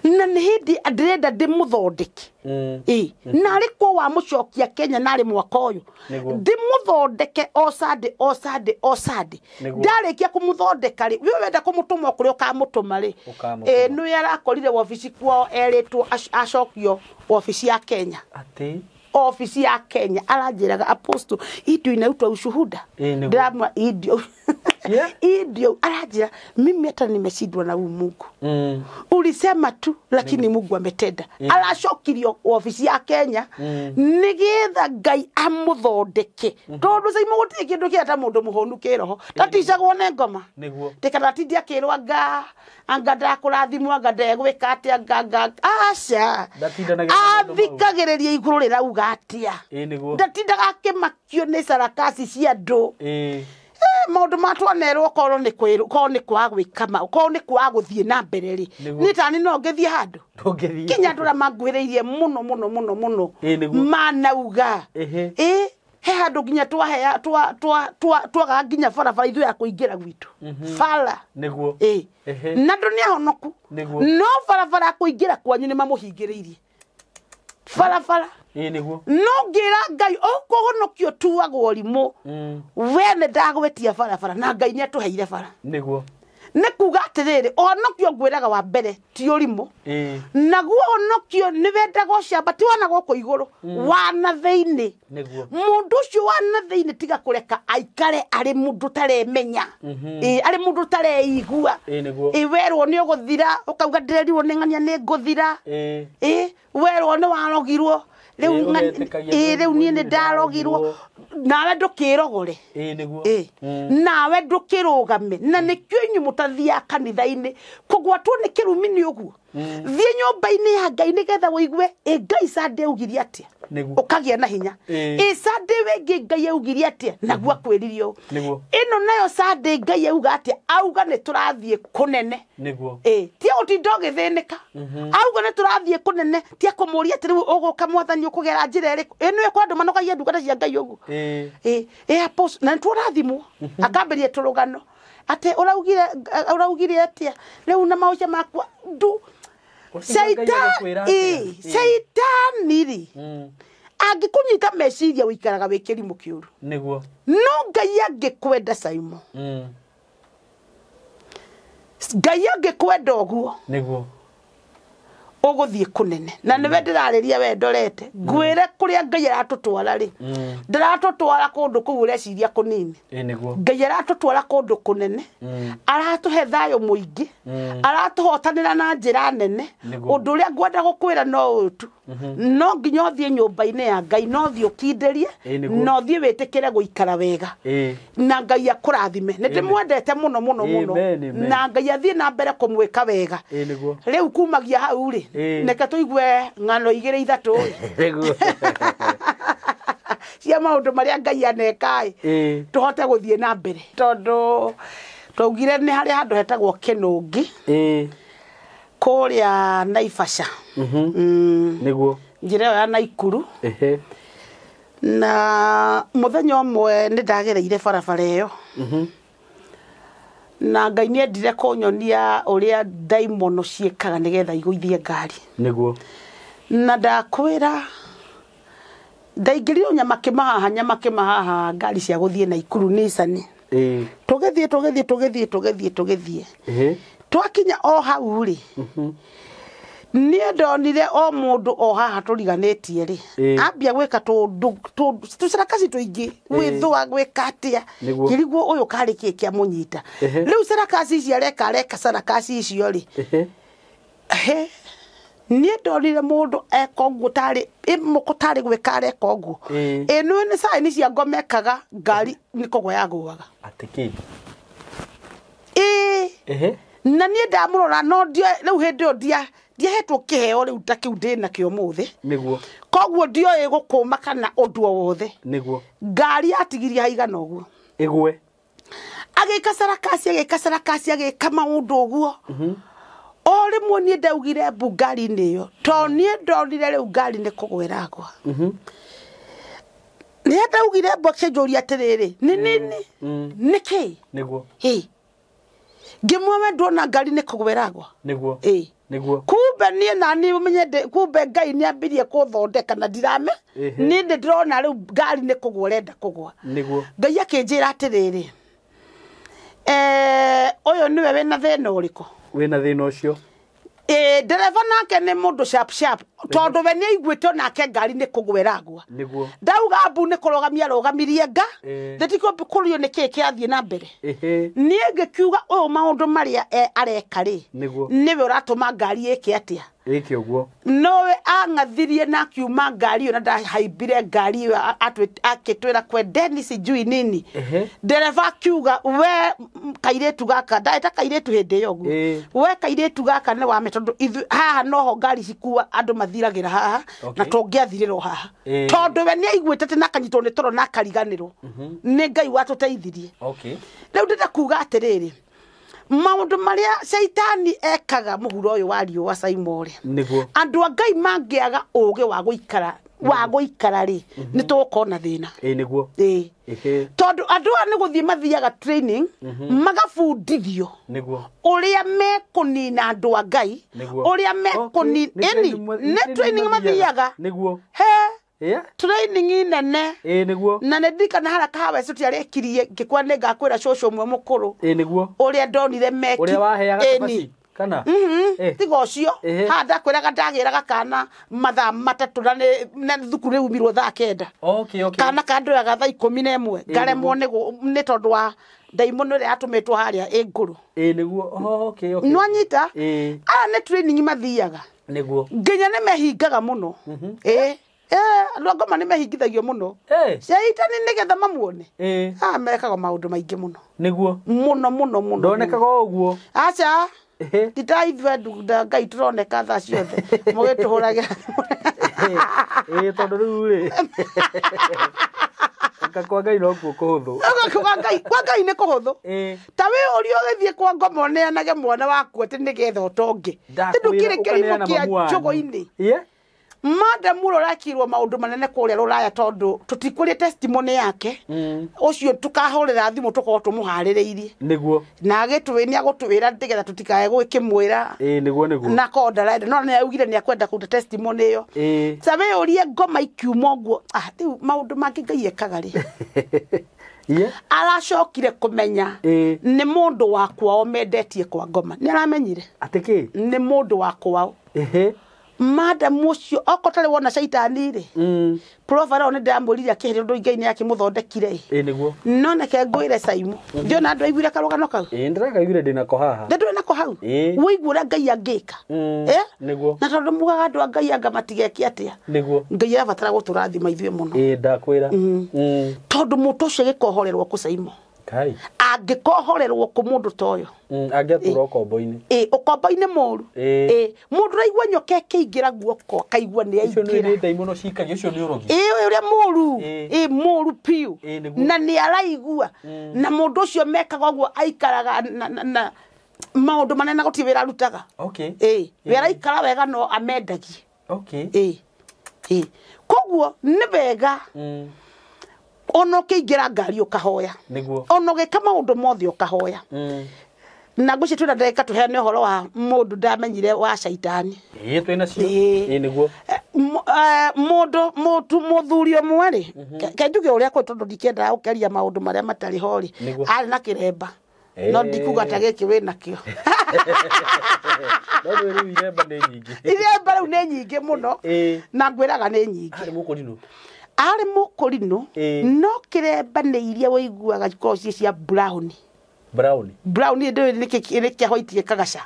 Na nĩ hĩndĩ ndĩrenda ndĩmũthondeke. Ĩĩ. Na arĩ kwa wamũcokia Kenya narĩ mwaka ũyũ. Nĩguo. Ndĩmũthondeke o Sunday, o Sunday, o Sunday. Nĩguo. Ndarĩkia kũmũthondeka rĩ, we wenda kũmũtũma kũrĩa ũkamũtũma rĩ. Ũkamũtũma. Ĩĩ, nĩwe arakorire wabici kwao erĩtwo acokio wabici ya Kenya. Atĩ. Ofisi ya Kenya aranjĩraga apostle indo inaitwa ushuhuda. Ĩĩ, nĩguo. Ndĩramwĩra indo. Yeah. Indo aranjĩra mimi hata nimeshindwa na huu Mungu. Ulisema tu lakini Mungu ametenda. Aracokirio wabici ya Kenya nĩgetha Ngai amũthondeke. Tondũ Simon gũtirĩ kĩndũ kĩa ta mũndũ mũhũnu kĩroho. Taticagwo nĩ ngoma. Nĩguo. Ndikana tindi akĩrwo anga anga ndakũrathimwo anga ndegwĩka atĩa anga anga aca. Ndatindanagĩra na maũndũ mau. Athikagĩrĩria igũrũ rĩrauga atĩa. Ĩĩ nĩguo. Ndatindaga akĩmakio nĩ sarakasi cia andũ. Ĩĩ. Maũndũ ma twanerwo korwo nĩ kwĩrwo, korwo nĩ kwaga gwĩka korwo nĩ kwaga gũthiĩ na mbere rĩ. Nĩguo. Niĩ tani no ngĩthiĩ handũ. Ndũngĩthiĩ. Kinya andũ arĩa manguhĩrĩirie mũno mũno mũno mũno. Ĩĩ nĩguo. Manauga. Ĩhĩ. Ĩĩ, he handũ nginya twahea, twagaga nginya barabara ithuĩ ya kũingĩra gwitũ. Bara. Nĩguo. Ĩĩ. Ehe. Na andũ nĩ ahonoku. Nĩguo. No barabara ya kũingĩra kwanyu nĩ mamũhingĩrĩirie. Barabara. Ĩĩ nĩguo. No ngĩra Ngai ũkũhonokio tuagwo rimũ. We nĩ ndagwetia barabara na Ngai nĩ atũheire bara. Nĩguo. Nĩ kuga atĩrĩrĩ, ũhonokio ngwĩraga wa mbere ti ũrimũ. Naguo ũhonokio nĩ wendaga ũcamba, ti wana gũkũ igũrũ, wana thĩinĩ. Mũndũ ũcio wana thĩinĩ tiga kũreka aikare arĩ mũndũ ũtaremenya, arĩ mũndũ ũtareigua. Werwo nĩ ũgũthira, ũkauga ndĩrerirwo nĩ ng'ania nĩ ngũthira. Werwo nĩ warogirwo, rĩu rĩu niĩ nĩ ndarogirwo. Nawe ndũkĩrogore. Nawe ndũkĩrũgame. Na nĩkĩo inyuĩ mũtathiaga kanitha-inĩ kũgwatwo nĩ kĩrumi nĩ ũguo. Thiĩ nyũmba-inĩ ya Ngai nĩgetha ũigue ĩ Ngai Sunday augire atĩa, ũkagĩa na hinya. Ĩ Sunday wĩngĩ Ngai augire atĩa, naguo akwĩrire ũũ. Ĩno nayo Sunday Ngai auga atĩa, auga nĩ tũrathiĩ kũnene. Tia ũtinda ũgĩthĩnĩka, auga nĩ tũrathiĩ kũnene, tia kũmũria atĩ rĩu ũgũka mwathani ũkũgera njĩra ĩrĩkũ. Ĩ nĩwe kwa andũ manogagia ndungata cia Ngai ũguo. Na nĩ tũrathimwo. Akambĩrĩria tũrũgano atĩ ũraugire atĩa rĩu na maũca makwa ndu. Caitani rĩ angĩkũnyita meciria ũikaraga wĩ kĩrimũ kĩũru. Nĩguo. No Ngai angĩkwenda Saimo, Ngai angĩkwenda ũguo, nĩguo ũgũthiĩ kũnene. Na nĩwe ndĩrarĩria we ndorete ngwĩre kũrĩa Ngai aratũtwara rĩ, ndaratũtwara kũndũ kũu ũreciria kũnini. Ngai aratũtwara kũndũ kũnene, aratũhe thayũ mũingĩ, aratũhotanĩra na njĩra nene. Ũndũ ũrĩa ngwenda gũkwĩra no ũyũ tu, no nginya ũthiĩ nyũmba-inĩ ya Ngai, no ũthiĩ ũkindĩrie, na ũthiĩ wĩtĩkĩre gũikara wega, na Ngai akũrathime. Nĩ ndĩmwendete mũno mũno mũno, na Ngai athiĩ na mbere kũmwĩka wega. Rĩu kumagia hau rĩ, neke tũigue ng'ano igĩrĩ ithatũ cia maũndũ marĩa Ngai aneka ĩ, tũhote gũthiĩ na mbere. Tondũ twaugire nĩ harĩ handũ hetagwo Kĩnũngi kũrĩa Naivasha. Nĩguo njĩra ĩyo ya Naikuru. Na mũthenya ũmwe nĩ ndagereire barabara ĩyo, na Ngai nĩ endire kũnyonia ũrĩa ndaimono ciĩkaga nĩgetha igũithie ngari. Nĩguo. Na ndakwĩra ndaingĩrire nyamakĩma nyamakĩma haha ngari cia gũthiĩ Naikuru Nissan. Tũgĩthiĩ tũgĩthiĩ tũgĩthiĩ tũgĩthiĩ tũgĩthiĩ, twakinya o hau rĩ, niĩ ndonire o mũndũ o haha tũriganĩtie rĩ, ambia gwĩka tũcarakaci tũingĩ, gwĩthũa gwĩka atĩa, ngĩrigwo ũyũ karĩ kĩĩ kĩamũnyita. Rĩu carakaci ici areka areka carakaci icio rĩ, niĩ ndonire mũndũ eka ũguo tarĩ mũkũ tarĩ gwĩka areka ũguo. Ĩ nĩwe nĩ caini cia ngoma ekaga, ngari nĩ kũgwa yagũaga. Atĩ kĩ? Na niĩ ndamũrora no rĩu hĩndĩ ĩyo ndiahetwo kĩheo rĩu ta kĩu ndĩ nakĩo ũmũthĩ. Nĩguo. Koguo ndioĩ gũkũma kana ũndũ o wothe. Nĩguo. Ngari yatigirie haigana ũguo. Ĩgwe. Agĩka carakaci agĩka carakaci agĩka maũndũ ũguo. O rĩmwe niĩ ndaugire mbu ngari-inĩ ĩyo, tondũ niĩ ndonire rĩu ngari nĩ kũgwa ĩragwa. Nĩ ndaugire mbu akĩnjũria atĩrĩrĩ, nĩ nini? Nĩkĩ? Nĩguo. Ngĩmwe we nduona ngari nĩ kũgwa ĩragwa. Nĩguo. Nĩguo. Kumbe niĩ na niĩ ũmenye kumbe Ngai nĩ ambirie kũthondeka na ndirame. Niĩ nĩ ndĩrona rĩu ngari nĩ kũgwa ũrenda kũgwa. Nĩguo. Ngai akĩnjĩra atĩrĩrĩ, ũyũ nĩwe wĩna thĩna ũrĩkũ? Wĩna thĩna ũcio. Ndereba nake nĩ mũndũ sharp sharp, tondũ we nĩ aiguĩte onake ngari nĩ kũgwa ĩragwa. Nĩguo. Ndauga mbu nĩ kũrũgamia arũgamirie nga, ndĩtikũ kũrio nĩ kĩĩ kĩrathiĩ na mbere. Niĩ ngĩkiuga ũyũ maũndũ marĩa areka rĩ, nĩwe ũratũma ngari ĩke atĩa? Ĩke ũguo. Nowe ang'athirie na akiuma ngari ĩyo na ndahaimbire ngari ĩyo akĩtwĩra kwendeni sijui nini. Ndereba akiuga we kairĩtu gaka, ndaeta kairĩtu hĩndĩ ĩyo ũguo. We kairĩtu gaka nĩ wame tondũ ithuĩ haha noho ngari cikua andũ mathiragĩra haha, na tũngĩathirĩrwo haha. Tondũ we nĩ aiguĩte atĩ na akanyitwo nĩ toro na akariganĩrwo. Nĩ Ngai watũteithirie. Rĩu ndĩrenda kuga atĩrĩrĩ, maũndũ marĩa caitani ekaga mũhuro ũyũ wa riũa Saimore. Nĩguo. Andũ a Ngai mangĩaga ũũgĩ wa gũikara wa gũikara rĩ, nĩ tũgũkorwo na thĩna. Nĩguo. Tondũ andũ aya nĩ gũthiĩ mathiaga training, magabundithio Nĩguo. ũrĩa mekũnina andũ a Ngai, ũrĩa mekũnina, nĩ training mathiaga. Nĩguo. He. Yeah. Training nene. Ĩĩ nĩguo. Na nĩ ndirikana harĩa kahawa icio tiarĩkirie ngĩkwa nĩ ngakwĩra cũcũ ũmwe mũkũrũ. Ĩĩ nĩguo. Ũrĩa ndonire meki. Ũrĩa waheaga cabaci kana? Tiga ũcio. Haha ndakwĩraga ndagĩraga kana mathaa 3 na nĩ thukuru ĩumirwo thaa 9. Okay, okay. Kana kandoyaga thaa 11 ngaremwo nĩ tondũ wa ndaimono ĩrĩa yatũmĩtwo harĩa ĩ ngũrũ. Ĩĩ nĩguo. Okay, okay. Nĩwanyita? Ĩĩ. Aya nĩ training mathiaga. Nĩguo. Nginya nĩ mehingaga mũno. Ĩĩ. Andũ a ngoma nĩ mehingithagio mũno. Caitani nĩgetha mamuone. Mekaga maũndũ maingĩ mũno. Nĩguo. Mũno mũno mũno. Ndonekaga o ũguo. Aca. Tita ithuĩ andũ Ngai tũroneka thaa ciothe. Mũgĩtũhũragĩra. Ĩĩ tondũ rĩu rĩ. Aka kwa Ngai nokuo kũhũthũ. Kwa Ngai nĩ kũhũthũ. Ta wĩ ũrĩa ũgĩthiĩ kwa ngoma ũneanage mwana waku atĩ nĩgetha ũtonge. Ndũkĩrĩ kĩrimũ kĩa njũgũ-inĩ. Madam ũrĩa ũrakirwo maũndũ manene kũrĩa rũraya tondũ tũtikũrĩ testimony yake. Ũcio tũkahũrĩra thimũ tũkorwo tũmũharĩrĩirie. Nĩguo. Na agĩtwĩ nĩ agũtwĩra nĩgetha tũtikae gwĩkĩmwĩra. Ĩĩ nĩguo nĩguo. Na korwo ndarenda no nĩ augire nĩ akwenda kũruta testimony ĩyo. Ĩĩ. Ta wĩ ũrie ngoma ikiuma ũguo. Rĩu maũndũ mangĩ Ngai ekaga rĩ. Aracokire kũmenya nĩ mũndũ wa kwao mendetie kwa ngoma. Nĩ aramenyire. Atĩ kĩ? Nĩ mũndũ wa kwao. Madam ũcio okorwo tarĩ wona caitani rĩ. Profile nĩ ndamwĩrire akĩhĩrĩria ũndũ Ngai nĩ akĩmũthondekire. Ĩĩ nĩguo. No neke ngwĩre Saimu. Ndiona andũ aiguire karũgano kau. Ĩĩ ndĩrakaiguire ndĩnako haha. Ndĩ nako hau. Wĩigua ũrĩa Ngai angĩka. Nĩguo. Na tondũ mugaga andũ a Ngai anga matigeke atĩa. Nĩguo. Ngai arabatara gũtũrathima ithuĩ mũno. Ĩĩ ndakwĩra. Tondũ mũndũ ũcio agĩkohorerwo kũ Saimu. Kai. Angĩkohorerwo kũ mũndũ ta ũyũ. Angĩatũra ũkombo-inĩ. Ĩĩ ũkombo-inĩ mũru. Ĩĩ mũndũ ũraigua nyoka ĩkĩingĩra guoko akaigua nĩ Icio aingĩra. nĩ ndaimono cikagia, ũcio nĩ ũrogi. Ĩĩ ũrĩa mũru. Ĩĩ mũru biũ. Na nĩ araigua. Na mũndũ ũcio mekaga ũguo aikaraga na maũndũ manene gũtirĩ wĩra arutaga. Okay. Ĩĩ we araikara wega no amendagie. Okay. Ĩĩ. Ĩĩ koguo nĩ wega. Ona ũkĩingĩra ngari ũkahoya. Nĩguo. Ona ũgĩka maũndũ mothe ũkahoya. Na ngwĩciria twĩna ndagĩka tũheane ũhoro wa mũndũ ndamenyire wa caitani. Ĩĩ twĩna cio. Ĩĩ nĩguo. Mũndũ mũthuri ũmwe rĩ, ke njuge ũrĩa kwĩ tondũ ndikĩendaga gũkĩaria maũndũ marĩa matarĩ ho rĩ, arĩ na kĩremba. No ndikuga ta gĩkĩ wĩnakĩo. No rĩu iremba nĩ nyingĩ. Iremba rĩu nĩ nyingĩ mũno. Na ngwĩraga nĩ nyingĩ. Arĩ mũkũrinũ. Arĩ mũkũrinũ no kĩremba nĩ iria wĩiguaga ikoragwo ciĩ cia brown. Brown. Brown ndũĩ nĩ kĩa white gĩkagaca.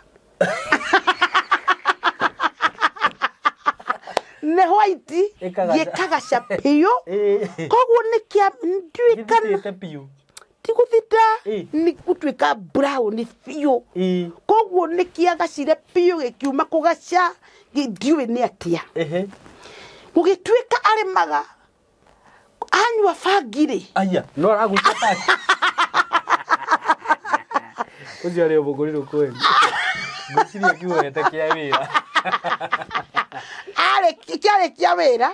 Nĩ white gĩkagaca biũ. Koguo nĩ kĩa ndiũĩ kana ti gũthita nĩ gũtuĩka brown biũ. Koguo nĩ kĩagacire biũ gĩkiuma kũgaca ndiũĩ nĩ atĩa. Gũgĩtuĩka arĩmaga anyua bangi rĩ. Aya, no aragucia bangi. Ũcio arĩ mũkũrinũ kweli. Ngwĩciria kiugo kĩa wĩra. Arĩ kĩarĩ kĩa wĩra.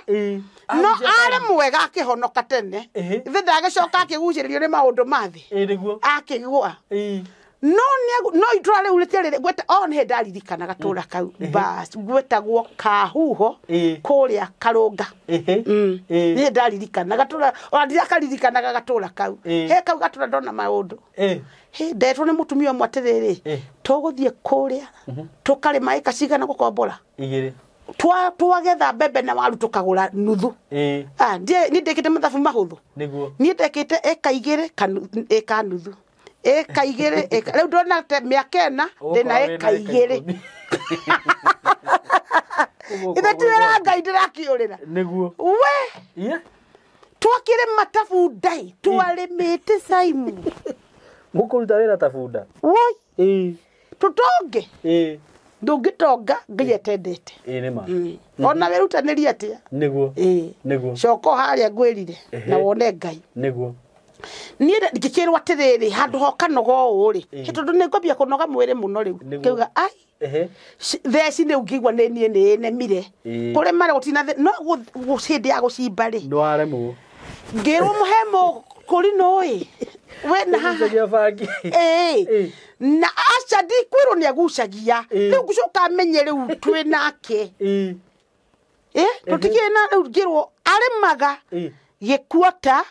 No arĩ mwega akĩhonoka tene. Ithe ndagĩcoka akĩgucĩrĩrio nĩ maũndũ ma thĩ. Ĩĩ nĩguo. Akĩgũa. No no itũra rĩu rĩtiarĩ gweta o nĩ ndaririkana gatũra kau. Bas gwetagwo Kahuho kũrĩa Karũnga. Nĩ ndaririkana gatũra ona ndirakaririkanaga gatũra kau. He kau gatũra ndona maũndũ. Ndetwo nĩ mũtumia ũmwe atĩrĩrĩ, tũgũthiĩ kũrĩa tũkarĩma ĩka cigana gũkombora. 2. Twagetha mbembe na waru tũkagũra nuthu. Niĩ ndĩkĩte mathabu mahũthũ. Nĩguo. Niĩ ndekĩte ĩka 2 ĩka nuthu. Ĩka 2 rĩu ndona mĩaka 4 ndĩna ĩka 2. Ithe ti wĩra Ngai ndĩrakĩũrĩra. Nĩguo. We. Twakĩrĩma ta bunda ĩ, twarĩmĩte Saimu. Mũkũruta wĩra ta bunda. Woi. Ĩĩ. Tũtonge. Ĩĩ. Ndũngĩtonga Ngai atendete. Ĩĩ nĩ ma. Ona wĩrutanĩrie atĩa. Nĩguo. Ĩĩ. Nĩguo. Coka harĩa ngwĩrire na wone Ngai. Nĩguo. Niĩ ngĩkĩrwo atĩrĩrĩ handũ hoka noga ũũ rĩ, tondũ nĩ ngwambia kũnoga mwĩrĩ mũno rĩu. Ngĩuga ai theci nĩ ũngĩigua nĩ niĩ nĩ nemire. Kũrĩma rĩ gũtina no hĩndĩ ya gũcimba rĩ. Nĩ waremwo. Ngĩrwo mũhe mũkũrinũ ĩ. We na haha. Ĩĩ. Na aca ndikwĩrwo nĩ agucagia. Rĩu ngũcoka menye rĩu twĩ nake. Tũtikĩrĩ na rĩu ngĩrwo arĩmaga gĩkuota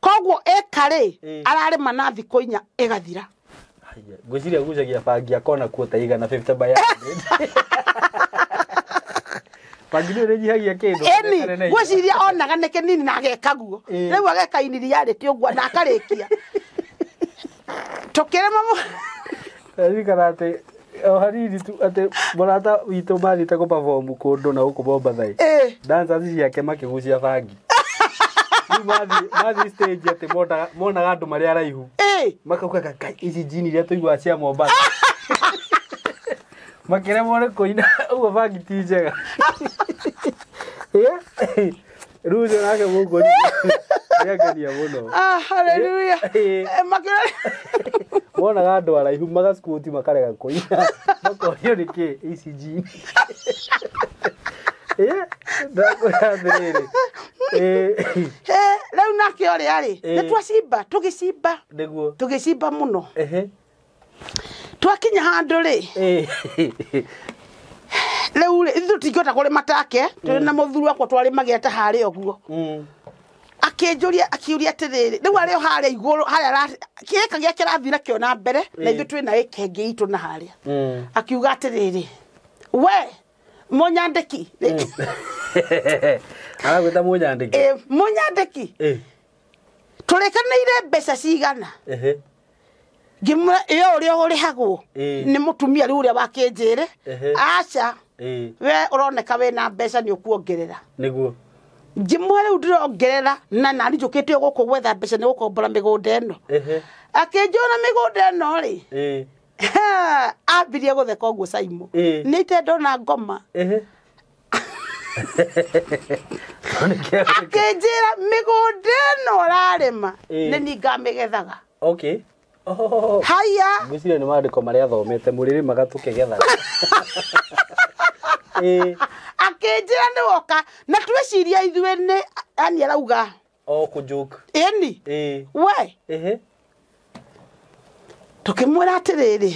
koguo eka rĩ ararĩma na thikũ 4 ĩgathira. Ngwĩciria gucagia bangi akona kuota igana 50 by 100. Bangi nĩ ĩnyihagia kĩndũ. Ĩni ngwĩciria onaga nĩ kĩnini na ageka guo. Rĩu ageka iniria rĩti ũguo na akarĩkia. Tũkĩrĩma Ririkana atĩ o hanini tu atĩ mũrata witũ mathiĩte kũ-perform kũndũ na gũkũ Mombatha. Dancers ciake makĩgucia bangi. Rĩu mathiĩ stage atĩ monaga andũ marĩ araihu. Makaugaga Ngai ici njini iria tũiguaga cia Mombatha. Makĩremwo nĩ kũina ũguo bangi ti njega. Rĩu ũcio nake mũngũri nĩangenia mũno. Hallelujah. Monaga andũ araihu magaskuti makarega kũina. Makorio nĩkĩ ici njini. Ndakwĩra atĩrĩrĩ. Rĩu nake ũrĩa rĩ nĩ twacimba tũgĩcimba. Nĩguo. Tũgĩcimba mũno. Twakinya handũ rĩ. Rĩu rĩ ithuĩ tũtingĩhota kũrĩma take tũrĩ na mũthuri wakwa twarĩmagĩra ta harĩa ũguo. Akĩnjũria akiuria atĩrĩrĩ rĩu arĩ o harĩa igũrũ harĩa kĩeka gĩake kĩrathiĩ nakĩo na mbere na ithuĩ twĩna ĩka ĩngĩ itũ na harĩa. Akiuga atĩrĩrĩ we mũnyandĩki. Aragwĩta mũnyandĩki. Mũnyandĩki. Tũrĩkanĩire mbeca cigana. Ngĩmwĩra ĩyo ũrĩa ũrĩhagwo nĩ mũtumia rĩu ũrĩa wakĩnjĩre. Aca we ũroneka wĩna mbeca nĩ ũkuongerera. Nĩguo. Ngĩmwĩra rĩu ndĩrongerera na nani njũkĩte gũkũ gwetha mbeca nĩ gũkombora mĩgũnda ĩno. Akĩnjũra mĩgũnda ĩno rĩ. Ambirie gũtheka ũguo Saimo. Nĩ ite ndona ngoma. Akĩnjĩra mĩgũnda ĩno ũrarĩma nĩ niĩ ngamĩgethaga. Okay. Haya. Ngwĩciria nĩ maandĩko marĩa athomete mũrĩrĩmaga tũkĩgethaga. Akĩnjĩra nĩ woka na twĩciria ithuĩ nĩ yani arauga. O kũ-joke. Ĩni. We. Tũkĩmwĩra atĩrĩrĩ.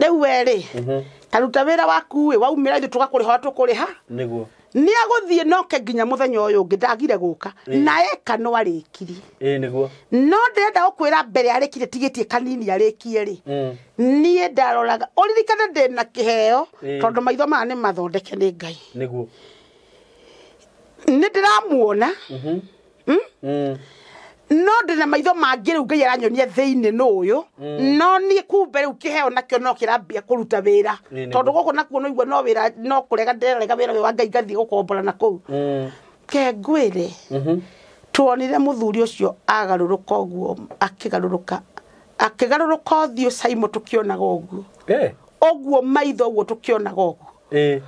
Rĩu we rĩ. Taruta wĩra waku ĩ waumĩra ithuĩ tũgakũrĩha tũkũrĩha. Nĩguo. Nĩ agũthiĩ noke nginya mũthenya ũyũ ũngĩ ndagire gũka. Na eka no arĩkirie. Nĩguo. No ndĩrenda gũkwĩra mbere arĩkirie tigĩtie kanini arĩkie rĩ. Niĩ ndaroraga ũririkane ndĩna kĩheo tondũ maitho maya nĩ mathondeke nĩ Ngai. Nĩguo. Nĩ ndĩramuona. No ndĩna maitho mangĩ rĩu Ngai aranyonia thĩinĩ nũ ũyũ. No niĩ kumbe rĩu kĩheo nakĩo no kĩrambia kũruta wĩra. Tondũ gũkũ nakuo no igua no wĩra no kũrega ndĩrarega wĩra ũyũ wa Ngai ngathiĩ gũkombora na kũu. Ke ngwĩre. Tuonire mũthuri ũcio agarũrũka ũguo akĩgarũrũka. Akĩgarũrũka ũthiũ Saimo tũkĩonaga ũguo. Ũguo maitho ũguo tũkĩonaga ũguo.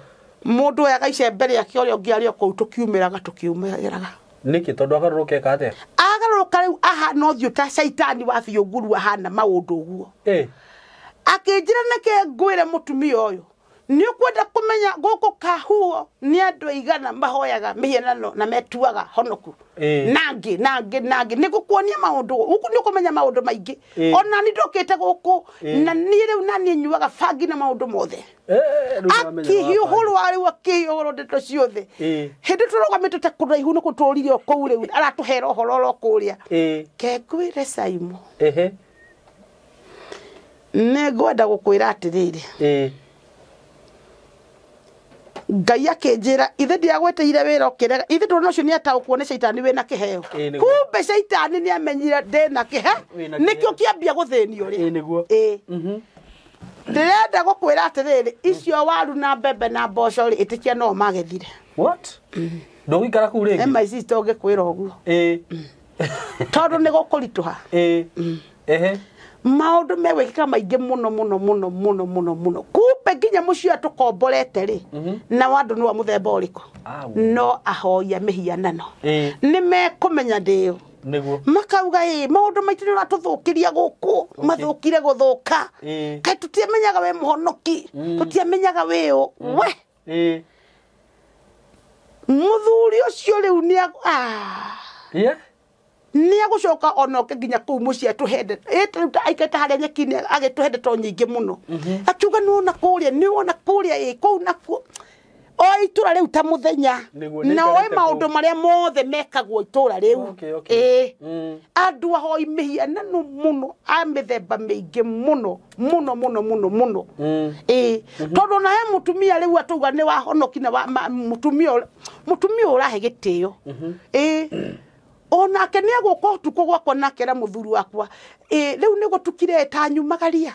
Mũndũ ũyũ agaica mbere yake ũrĩa ũngĩ arĩ o kũu tũkiumĩraga tũkiumĩraga. Nĩkĩ tondũ agarũrũka eka atĩa? Agarũrũka rĩu ahana ũthiũ ta caitani wa biũnguru ahana maũndũ ũguo. Akĩnjĩra nĩkĩ ngwĩre mũtumia ũyũ. Nĩ ũkwenda kũmenya gũkũ Kahuo nĩ andũ aigana mahoyaga mĩhianano na metuaga honoku. Nangĩ nangĩ nangĩ nĩ ngũkuonia maũndũ gũkũ nĩ ũkũmenya maũndũ maingĩ. Ona nĩ ndũkĩte gũkũ na niĩ rĩu na niĩ nyuaga bangi na maũndũ mothe. Akĩhiũhũrwo rĩu akĩhiũhũrwo ndeto ciothe. Hĩndĩ tũrũgamĩte ta kũraihu nĩ kũtũrire o kũu rĩu aratũhera ũhoro oro kũrĩa. Ke ngwĩre Saimo. Nĩ ngwenda gũkwĩra atĩrĩrĩ. Ngai akĩnjĩra ithe ndiagweteire wĩra ũkĩrega ithe ndona ũcio nĩataũkwo nĩ caitani wĩna kĩheo. Kumbe caitani nĩamenyire ndĩna kĩheo nĩkĩo kĩambia gũthĩnio rĩ. Nĩguo. Ndĩrenda gũkwĩra atĩrĩrĩ icio waru na mbembe na mboco rĩ ĩtĩkia no magethire. What? Ndũgũikara kũu rĩngĩ? My sister ũngĩkwĩra ũguo. Tondũ nĩ gũkũritũha. Maũndũ megwĩkĩka maingĩ mũno mũno mũno mũno mũno mũno. Kumbe nginya mũciĩ ũyũ tũkomborete rĩ na andũ nĩ wa mũthemba ũrĩkũ? No ahoya mĩhianano. Nĩ mekũmenya ndĩyo. Nĩguo. Makauga ĩ maũndũ maitũ nĩ ũratũthũkĩria gũkũ mathũkire gũthũka. Kaĩ tũtiamenyaga wĩ mũhonoki tũtiamenyaga wĩ ũ we. Mũthuri ũcio rĩu nĩ nĩ agũcoka onoke nginya kũu mũciĩ atũhende rĩu aikarĩte harĩa nyeki-inĩ agĩtũhe ndeto nyingĩ mũno. Akiuga nĩ wona kũrĩa nĩ wona kũrĩa ĩ kũu nakuo. O itũra rĩu ta mũthenya. Nĩguo, nĩ Na oĩ njikarĩte maũndũ kũu. marĩa mothe mekagwo itũra rĩu. Okay, okay. Ĩĩ. Andũ ahoi mĩhianano mũno a mĩthemba mĩingĩ mũno mũno mũno mũno mũno. Ĩĩ, tondũ ona he mũtumia rĩu atauga nĩ wahonoki na mũtumia mũtumia ũrahe gĩtĩo. Ĩĩ, onake nĩ egũka ũtukũ gwakwa na akera mũthuri wakwa, ĩĩ, rĩu nĩ gũtukire ta nyumagaria.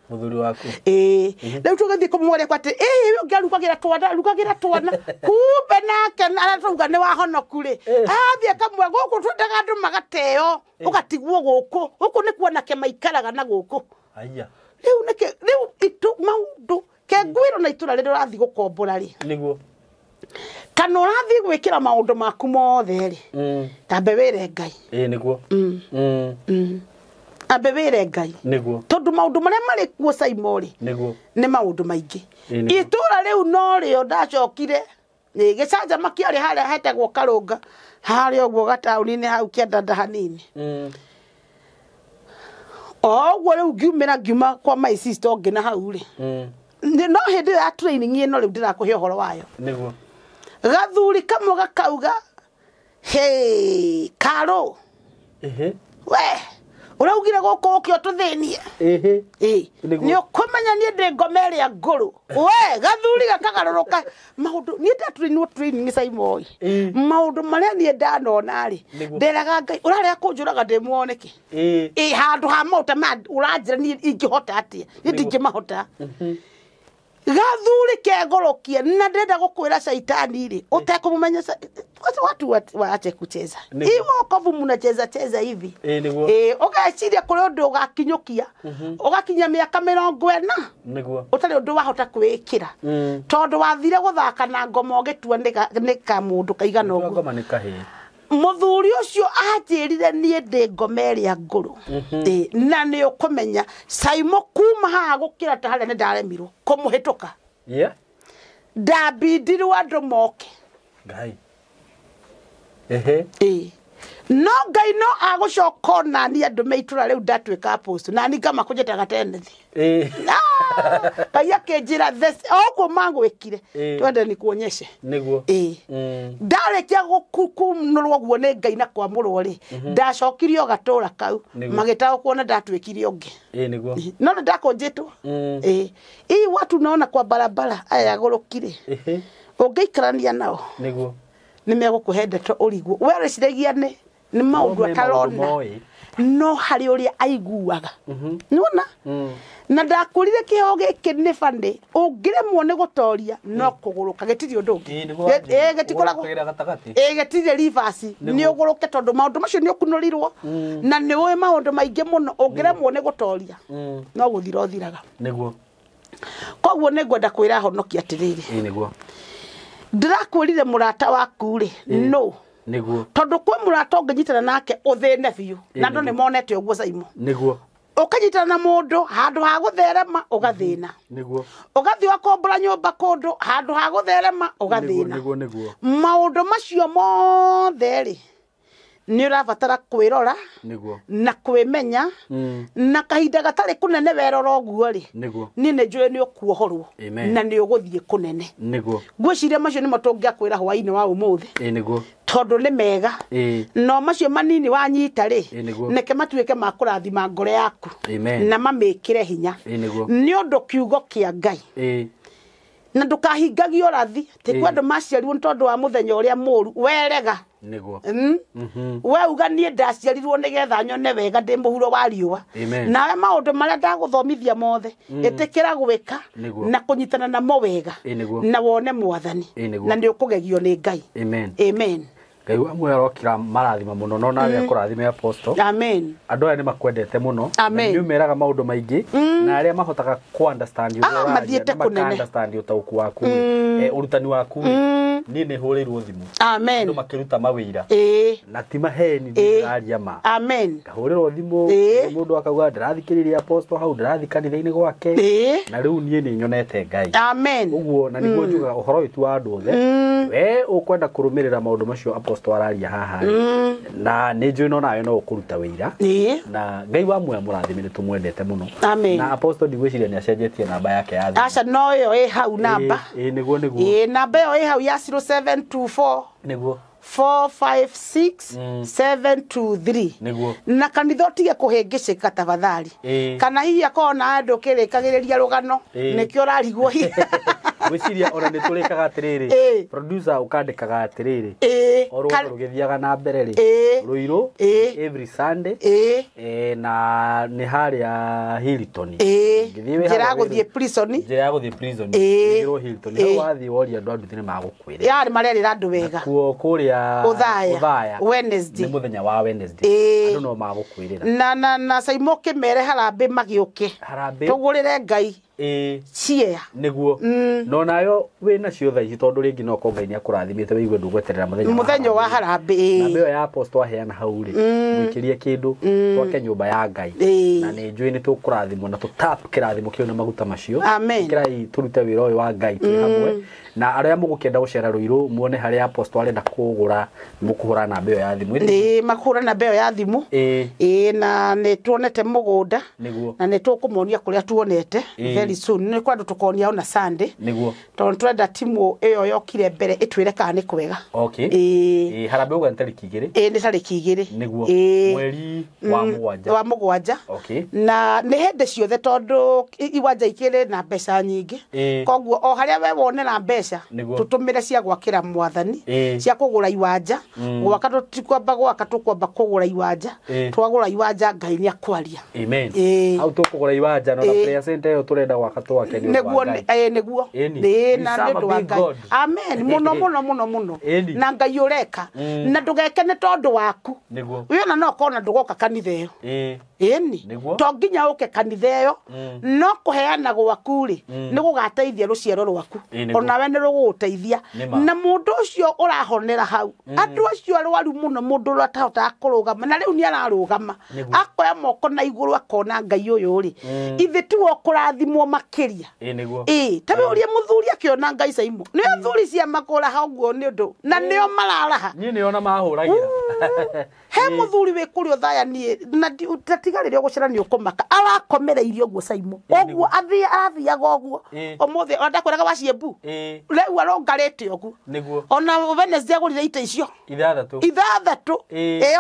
Muthuri waku. Ĩĩ, rĩu tũgĩthiĩ kũmworia kwa atĩ ĩĩ, ũyũ ũngĩ arugagĩra twana, arugagĩra twana, kumbe nake aratauga nĩ wahonoku rĩ, athiĩ akamwe gũkũ twendaga andũ magateo, ũgatigwo gũkũ gũkũ nĩkuo anake maikaraga na gũkũ. Aya. Rĩu nĩkĩ rĩu itu maũndũ kengwĩrwo na itũra rĩrĩa ũrathiĩ gũkombora rĩ, Niguo. kana ũrathiĩ gwĩkĩra maũndũ maku mothe rĩ, tambe wĩre Ngai. Ĩĩ, niguo. Ambe wĩre Ngai. Niguo. Tondũ maũndũ marĩa marĩ kuo Saimo rĩ, Niguo. nĩ maũndũ maingĩ. Ĩĩ, nĩguo. Itũra rĩu norĩo ndacokire gĩcanjama kĩarĩ harĩa hetagwo Karũnga, harĩa ũguo gataũni-inĩ hau kĩandanda hanini. O ũguo rĩu ngiumĩra ngiuma kwa my sister ũngĩ na hau rĩ, no hĩndĩ ĩyo ya training ĩno rĩu ndĩrakũhe ũhoro wayo. Niguo. Gathuri kamwe gakauga, hey, Karũ, Ehe. we ũraugire gũkũ ũke ũtũthĩnie. Ehe. Ĩĩ, Nĩguo. nĩ ũkũmenya niĩ ndĩ ngoma ĩrĩa ngũrũ. We gathuri gakagarũrũka maũndũ. Niĩ ndatũrinwo training Saimoi, maũndũ marĩa niĩ ndanona rĩ, Nĩguo. nderaga Ngai ũrarega kũnjũraga ndĩ muoyo nĩkĩ? Ĩĩ. Ĩ, handũ ha maũta ma ũranjĩra niĩ ingĩhota atĩa? Niĩ Nĩguo. ndingĩmahota. Gathuri kegũrũkie na ndĩrenda gũkwĩra caitani rĩ, ũtekũmũmenya watu waache kucheza Nĩguo. hii wokovu mnacheza cheza hivi. Ĩĩ, nĩguo. Ĩĩ, ũgeciria kũrĩ ũndũ ũgakinyũkia, ũgakinya mĩaka 40 Niguo. ũtarĩ ũndũ wahota kwĩĩkĩra, tondũ wathire gũthaka na ngoma ũgĩtua nĩ kamũndũ kaigana ũguo. Ngoma nĩ kahĩĩ. Mũthuri ũcio anjĩrire niĩ ndĩ ngoma ĩrĩa ngũrũ. Ĩĩ, na nĩ ũkũmenya Saimo kuma haha gũkĩra ta harĩa nĩ ndaremirwo kũmũhĩtũka. Yeah. Ndambindirwo andũ moke. Ngai. Ehe. Ĩĩ, no Ngai no agũcoka onani andũ me itũra rĩu ndatuĩka apostle nani ngamakũnjĩtaga tenethi. Ĩĩ. Ngai akĩnjĩra o ũguo magwĩkire, twende nikuonyeshe. Niguo. Ĩĩ. Ndarĩkia gũkunũrwo guo nĩ Ngai na kwamũrwo rĩ, ndacokirio gatũra kau. Nĩguo. Magĩtaũkwo na ndatuĩkire ũngĩ. Ĩĩ, nĩguo. No nĩ ndakũnjĩtwo. Ĩĩ, ii watu naona kwa barabara aya agũrũki rĩ, Ehe. ũngĩikarania nao, Nĩguo. nĩ megũkũhe ndeto ũrigwo we ũreciragia nĩ maũndũ No me maũndũ atarona, moĩ. no harĩ ũrĩa aiguaga nĩwona. Na ndakũrire kĩheo gĩkĩ nĩ bani ũngĩremwo nĩ gũtoria no kũgũrũka gĩtirĩ ũndũ ũngĩ. Ĩĩ, nĩguo. Ĩ, gĩtikoragwo. Ũgũrũkagĩra gatagatĩ. Ĩ, gĩtirĩ reverse. Nĩguo. Nĩ ũgũrũke tondũ maũndũ macio nĩ ũkunũrirwo na nĩ ũĩ maũndũ maingĩ mũno. Ũngĩremwo nĩ gũtoria, no gũthira ũthiraga. Nĩguo. Koguo nĩ ngwenda kwĩra honoki atĩrĩrĩ, Ĩĩ, nĩguo. ndĩrakwĩrire mũrata waku rĩ, no Nĩguo. tondũ kwĩ mũrata ũngĩnyitana nake ũthĩne biũ, na andũ nĩguo. nĩ monete ũguo Saimo. Nĩguo. Ũkanyitana na mũndũ, handũ ha gũtherema ũgathĩna. Nĩguo. Ũgathiĩ ũgakombora nyũmba kũndũ, handũ ha gũtherema ũgathĩna. Nĩguo, nĩguo. Maũndũ macio mothe rĩ, nĩ ũrabatara kwĩrora Nĩguo. na kwĩmenya, na kahinda gatarĩ kũnene werora ũguo rĩ, Nĩguo. niĩ nĩ njũĩ nĩ ũkuohorwo Amen. na nĩ ũgũthiĩ kũnene. Nĩguo. Ngwĩciria macio nĩmo tũngĩakwĩra hwaĩ-inĩ wa ũmũthĩ, Ĩĩ, nĩguo. tondũ nĩ mega. Ĩĩ. No macio manini wanyita rĩ, Ĩĩ, nĩguo. neke matuĩke ma kũrathima ngoro yaku Amen. na mamĩkĩre hinya, Ĩĩ, nĩguo. nĩ ũndũ kiugo kĩa Ngai Ĩĩ. na ndũkahingagie ũrathi ti Ĩĩ. kwa andũ maciarirwo nĩ tondũ wa mũthenya ũrĩa mũũru werega. Nĩguo. We uga niĩ ndaciarirwo nĩgetha nyone wega ndĩ mũhuro wa riũa. Amen. Nawe maũndũ marĩa ndagũthomithia mothe, ĩtĩkĩra gwĩka Nĩguo. na kũnyitana namo wega, Ĩĩ, nĩguo. na wone mwathani, Ĩĩ, nĩguo. na nĩ ũkũgegio nĩ Ngai. Amen. Amen. Ngai wa muoyo arokira marathima mũno no nawe akũrathime, apostle. Amen. Andũ aya nĩ makwendete mũno. Amen. Nĩ ũmeraga maũndũ maingĩ na arĩa mahotaga kũ understand ũrĩa Ah, ũraria, mathiĩte na kũnene. maka understand ũtaũku waku, ũrutani waku. Niĩ nĩ hũrĩirwo thimũ. Amen. Andũ makĩruta mawĩra. Na ti maheni ndĩraria ma. Amen. Ngahũrĩrwo thimũ mũndũ akauga ndĩrathikĩrĩria apostle hau ndĩrathiĩ kanitha-inĩ gwake. Na rĩu niĩ nĩ nyonete Ngai. Amen. Ũguo na nĩguo njugaga ũhoro witũ wa andũ othe. We ũkwenda kũrũmĩrĩra maũndũ macio apostle araria haha. Na nĩ njũĩ no nawe no ũkũruta wĩira. Na Ngai wa muoya mũrathime nĩ tũmwendete mũno. Amen. Na apostle ndigwĩciria nĩ acenjetie namba yake ya thimũ. Aca no ĩyo ĩ hau namba. Nĩguo nĩguo. Namba ĩyo ĩ hau ya 0724 nĩguo 456 723. Nĩguo. Na kanitha ũtige kũhĩngĩcĩka tafadhali. Kana hihi akorwo na andũ kĩrĩkagĩrĩria rũgano nĩkĩo ũrarigwo hihi. Gwĩciria ona nĩ tũrĩkaga atĩrĩrĩ. Producer ũkandĩkaga atĩrĩrĩ. O rũgano rũgĩthiaga na mbere rĩ. Rũirũ every Sunday. Na nĩ harĩa Hilton. Njĩra ya gũthiĩ prison. Njĩra ya gũthiĩ prison. Ĩrwo Hilton. Hau wathiĩ woria andũ a nduthi nĩ magũkwĩra. Yarĩ marerĩra andũ wega. Kuo kũrĩa Ũthaya. Wednesday. Nĩ mũthenya wa Wednesday. Andũ no magũkwĩrĩra. Na Saimo kĩmere harambĩ magĩũke. Harambĩ. Tũgũrĩre Ngai. Cia. Nĩguo. No nayo wĩna cio thaa ici tondũ rĩngĩ no korwo Ngai nĩakũrathimĩte wĩigue ndũgweterera mũthenya wa harambĩ. Namba ĩyo ya apostle aheana hau rĩ, mũikĩrie kĩndũ twake nyũmba ya Ngai. Na nĩ njũĩ nĩ tũkũrathimwo na tũtap kĩrathimo kĩu na maguta macio. Kĩrai tũrute wĩra ũyũ wa Ngai twĩ hamwe. Na arĩa mũgũkĩenda gũcera Rũirũ muone harĩa apostle arenda kũgũra mũkũhũra namba ĩyo ya thimũ. Makũhũra namba ĩyo ya thimũ. Na nĩ tuonete mũgũnda. Na nĩ tũkũmonia kũrĩa tuonete. Very soon. Nĩ kwa andũ tũkonia ona Sunday. Nĩguo. Tondũ twenda timu ĩyo yokire mbere ĩtwĩre kana nĩ kwega. Okay. Harambĩ uga nĩ tarĩki 2. Nĩ tarĩki 2. Nĩguo. Mweri wa mũgwanja. Wa mũgwanja. Okay. Na nĩ hĩndĩ ciothe tondũ iwanja ikĩrĩ na mbeca nyingĩ. Koguo o harĩa we wonera mbeca tũtũmĩre cia gwakĩra mwathani, cia kũgũra iwanja. Gwaka tũtikwamba gwaka tũkwamba kũgũra iwanja. Twagũra iwanja Ngai nĩ akwaria. Amen. Hau tũkũgũra iwanja no na prayer center ĩyo tũrenda gwaka twake nĩ ũndũ wa Ngai. Nĩguo. Na nĩ ũndũ wa Ngai. Amen. Mũno mũno mũno mũno. Na Ngai ũreka. Na ndũgeke nĩ tondũ waku. Nĩguo. Wĩona no ũkorwo na ndũgoka kanitha ĩyo. Ĩni. To nginya ũke kanitha ĩyo no kũheana gwaku rĩ nĩ gũgateithia rũciaro rwaku. Onawe nĩ rũgũgũteithia. Na mũndũ ũcio ũrahonera hau. Andũ acio arwaru mũno mũndũ ũrĩa atahotaga kũrũgama na rĩu nĩ ararũgama. Akoya moko na igũrũ akona Ngai ũyũ rĩ. Ithe tiwe ũkũrathimwo makĩria. Nĩguo. Ta ũrĩa mũthuri akĩona Ngai Saimo. Nĩ athuri cia makũra hau ũguo nĩ ũndũ. Na nĩo mararaha. Niĩ nĩo na mahũragĩra. He mũthuri wĩ kũrĩa Ũthaya niĩ na tiga rĩrĩa ũgũcera nĩ ũkũmaka. Arakomereirie ũguo Saimo. Ũguo athiaga ũguo. Ũmũthĩ ona ndakwĩraga wa Ciembu. Rĩu arũngarĩte ũguo. Nĩguo. Ona Wednesday agũrire ite icio. Ithathatũ.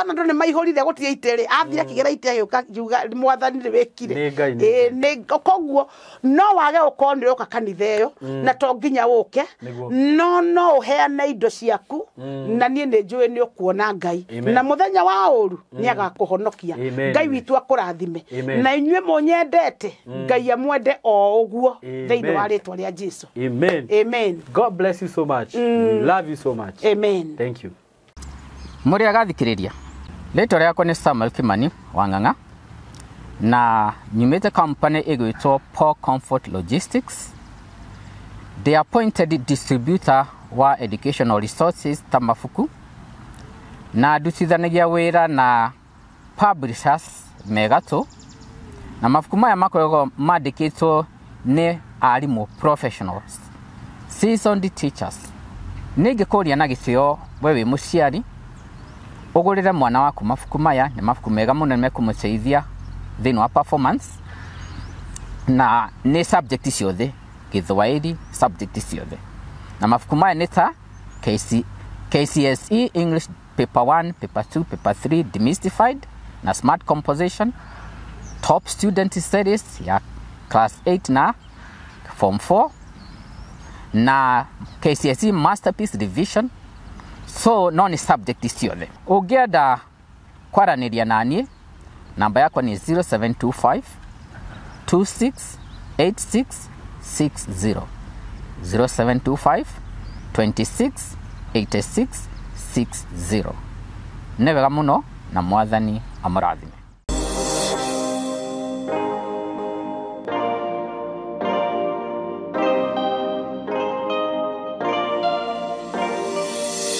Ona andũ nĩ maihũrire gũtirĩ ite rĩ. Athire akĩgĩra ite agĩũka akiuga mwathani nĩ wĩkire. Nĩ Ngai. Nĩ koguo no wage gũkorwo nĩ ũroka kanitha ĩyo na to nginya ũke. No no ũheane indo ciaku na niĩ nĩ njũĩ nĩ ũkuona Ngai. Na mũthenya wa ũru nĩ agakũhonokia. Ngai witũ akũrathime. Na inyuĩ mũnyendete Ngai amwende o ũguo thĩinĩ wa rĩtwa rĩa Jesu. Amen. Amen. God bless you so much. We love you so much. Amen. Thank you. Mũrĩ agathikĩrĩria. Rĩtwa rĩakwa nĩ Samuel Kimani wa Ng'ang'a na nyumĩte company ĩgwĩtwo Paul Comfort Logistics. The appointed distributor wa educational resources ta mabuku na ndutithanagia wĩra na publishers megatũ na mabuku maya makoragwo mandĩkĩtwo nĩ arimũ professionals, seasoned teachers. Nĩngĩkũria na gĩtĩo we wĩ mũciari ũgũrĩre mwana waku mabuku maya. Nĩ mabuku mega mũno mekũmũteithia thĩinĩ wa performance na nĩ subject ciothe, Gĩthwaĩri subject ciothe. Na mabuku maya nĩ ta KCSE English Paper 1, Paper 2, Paper 3 Demystified na Smart Composition, Top Student Series ya Class 8 na Form 4 na KCSE Masterpiece Revision. So no ni subject ciothe. Ũngĩenda kwaranĩria naniĩ, namba yakwa ni 0725 26 86 60. 0725 26 86 60. Nĩ wega mũno na mwathani amũrathime.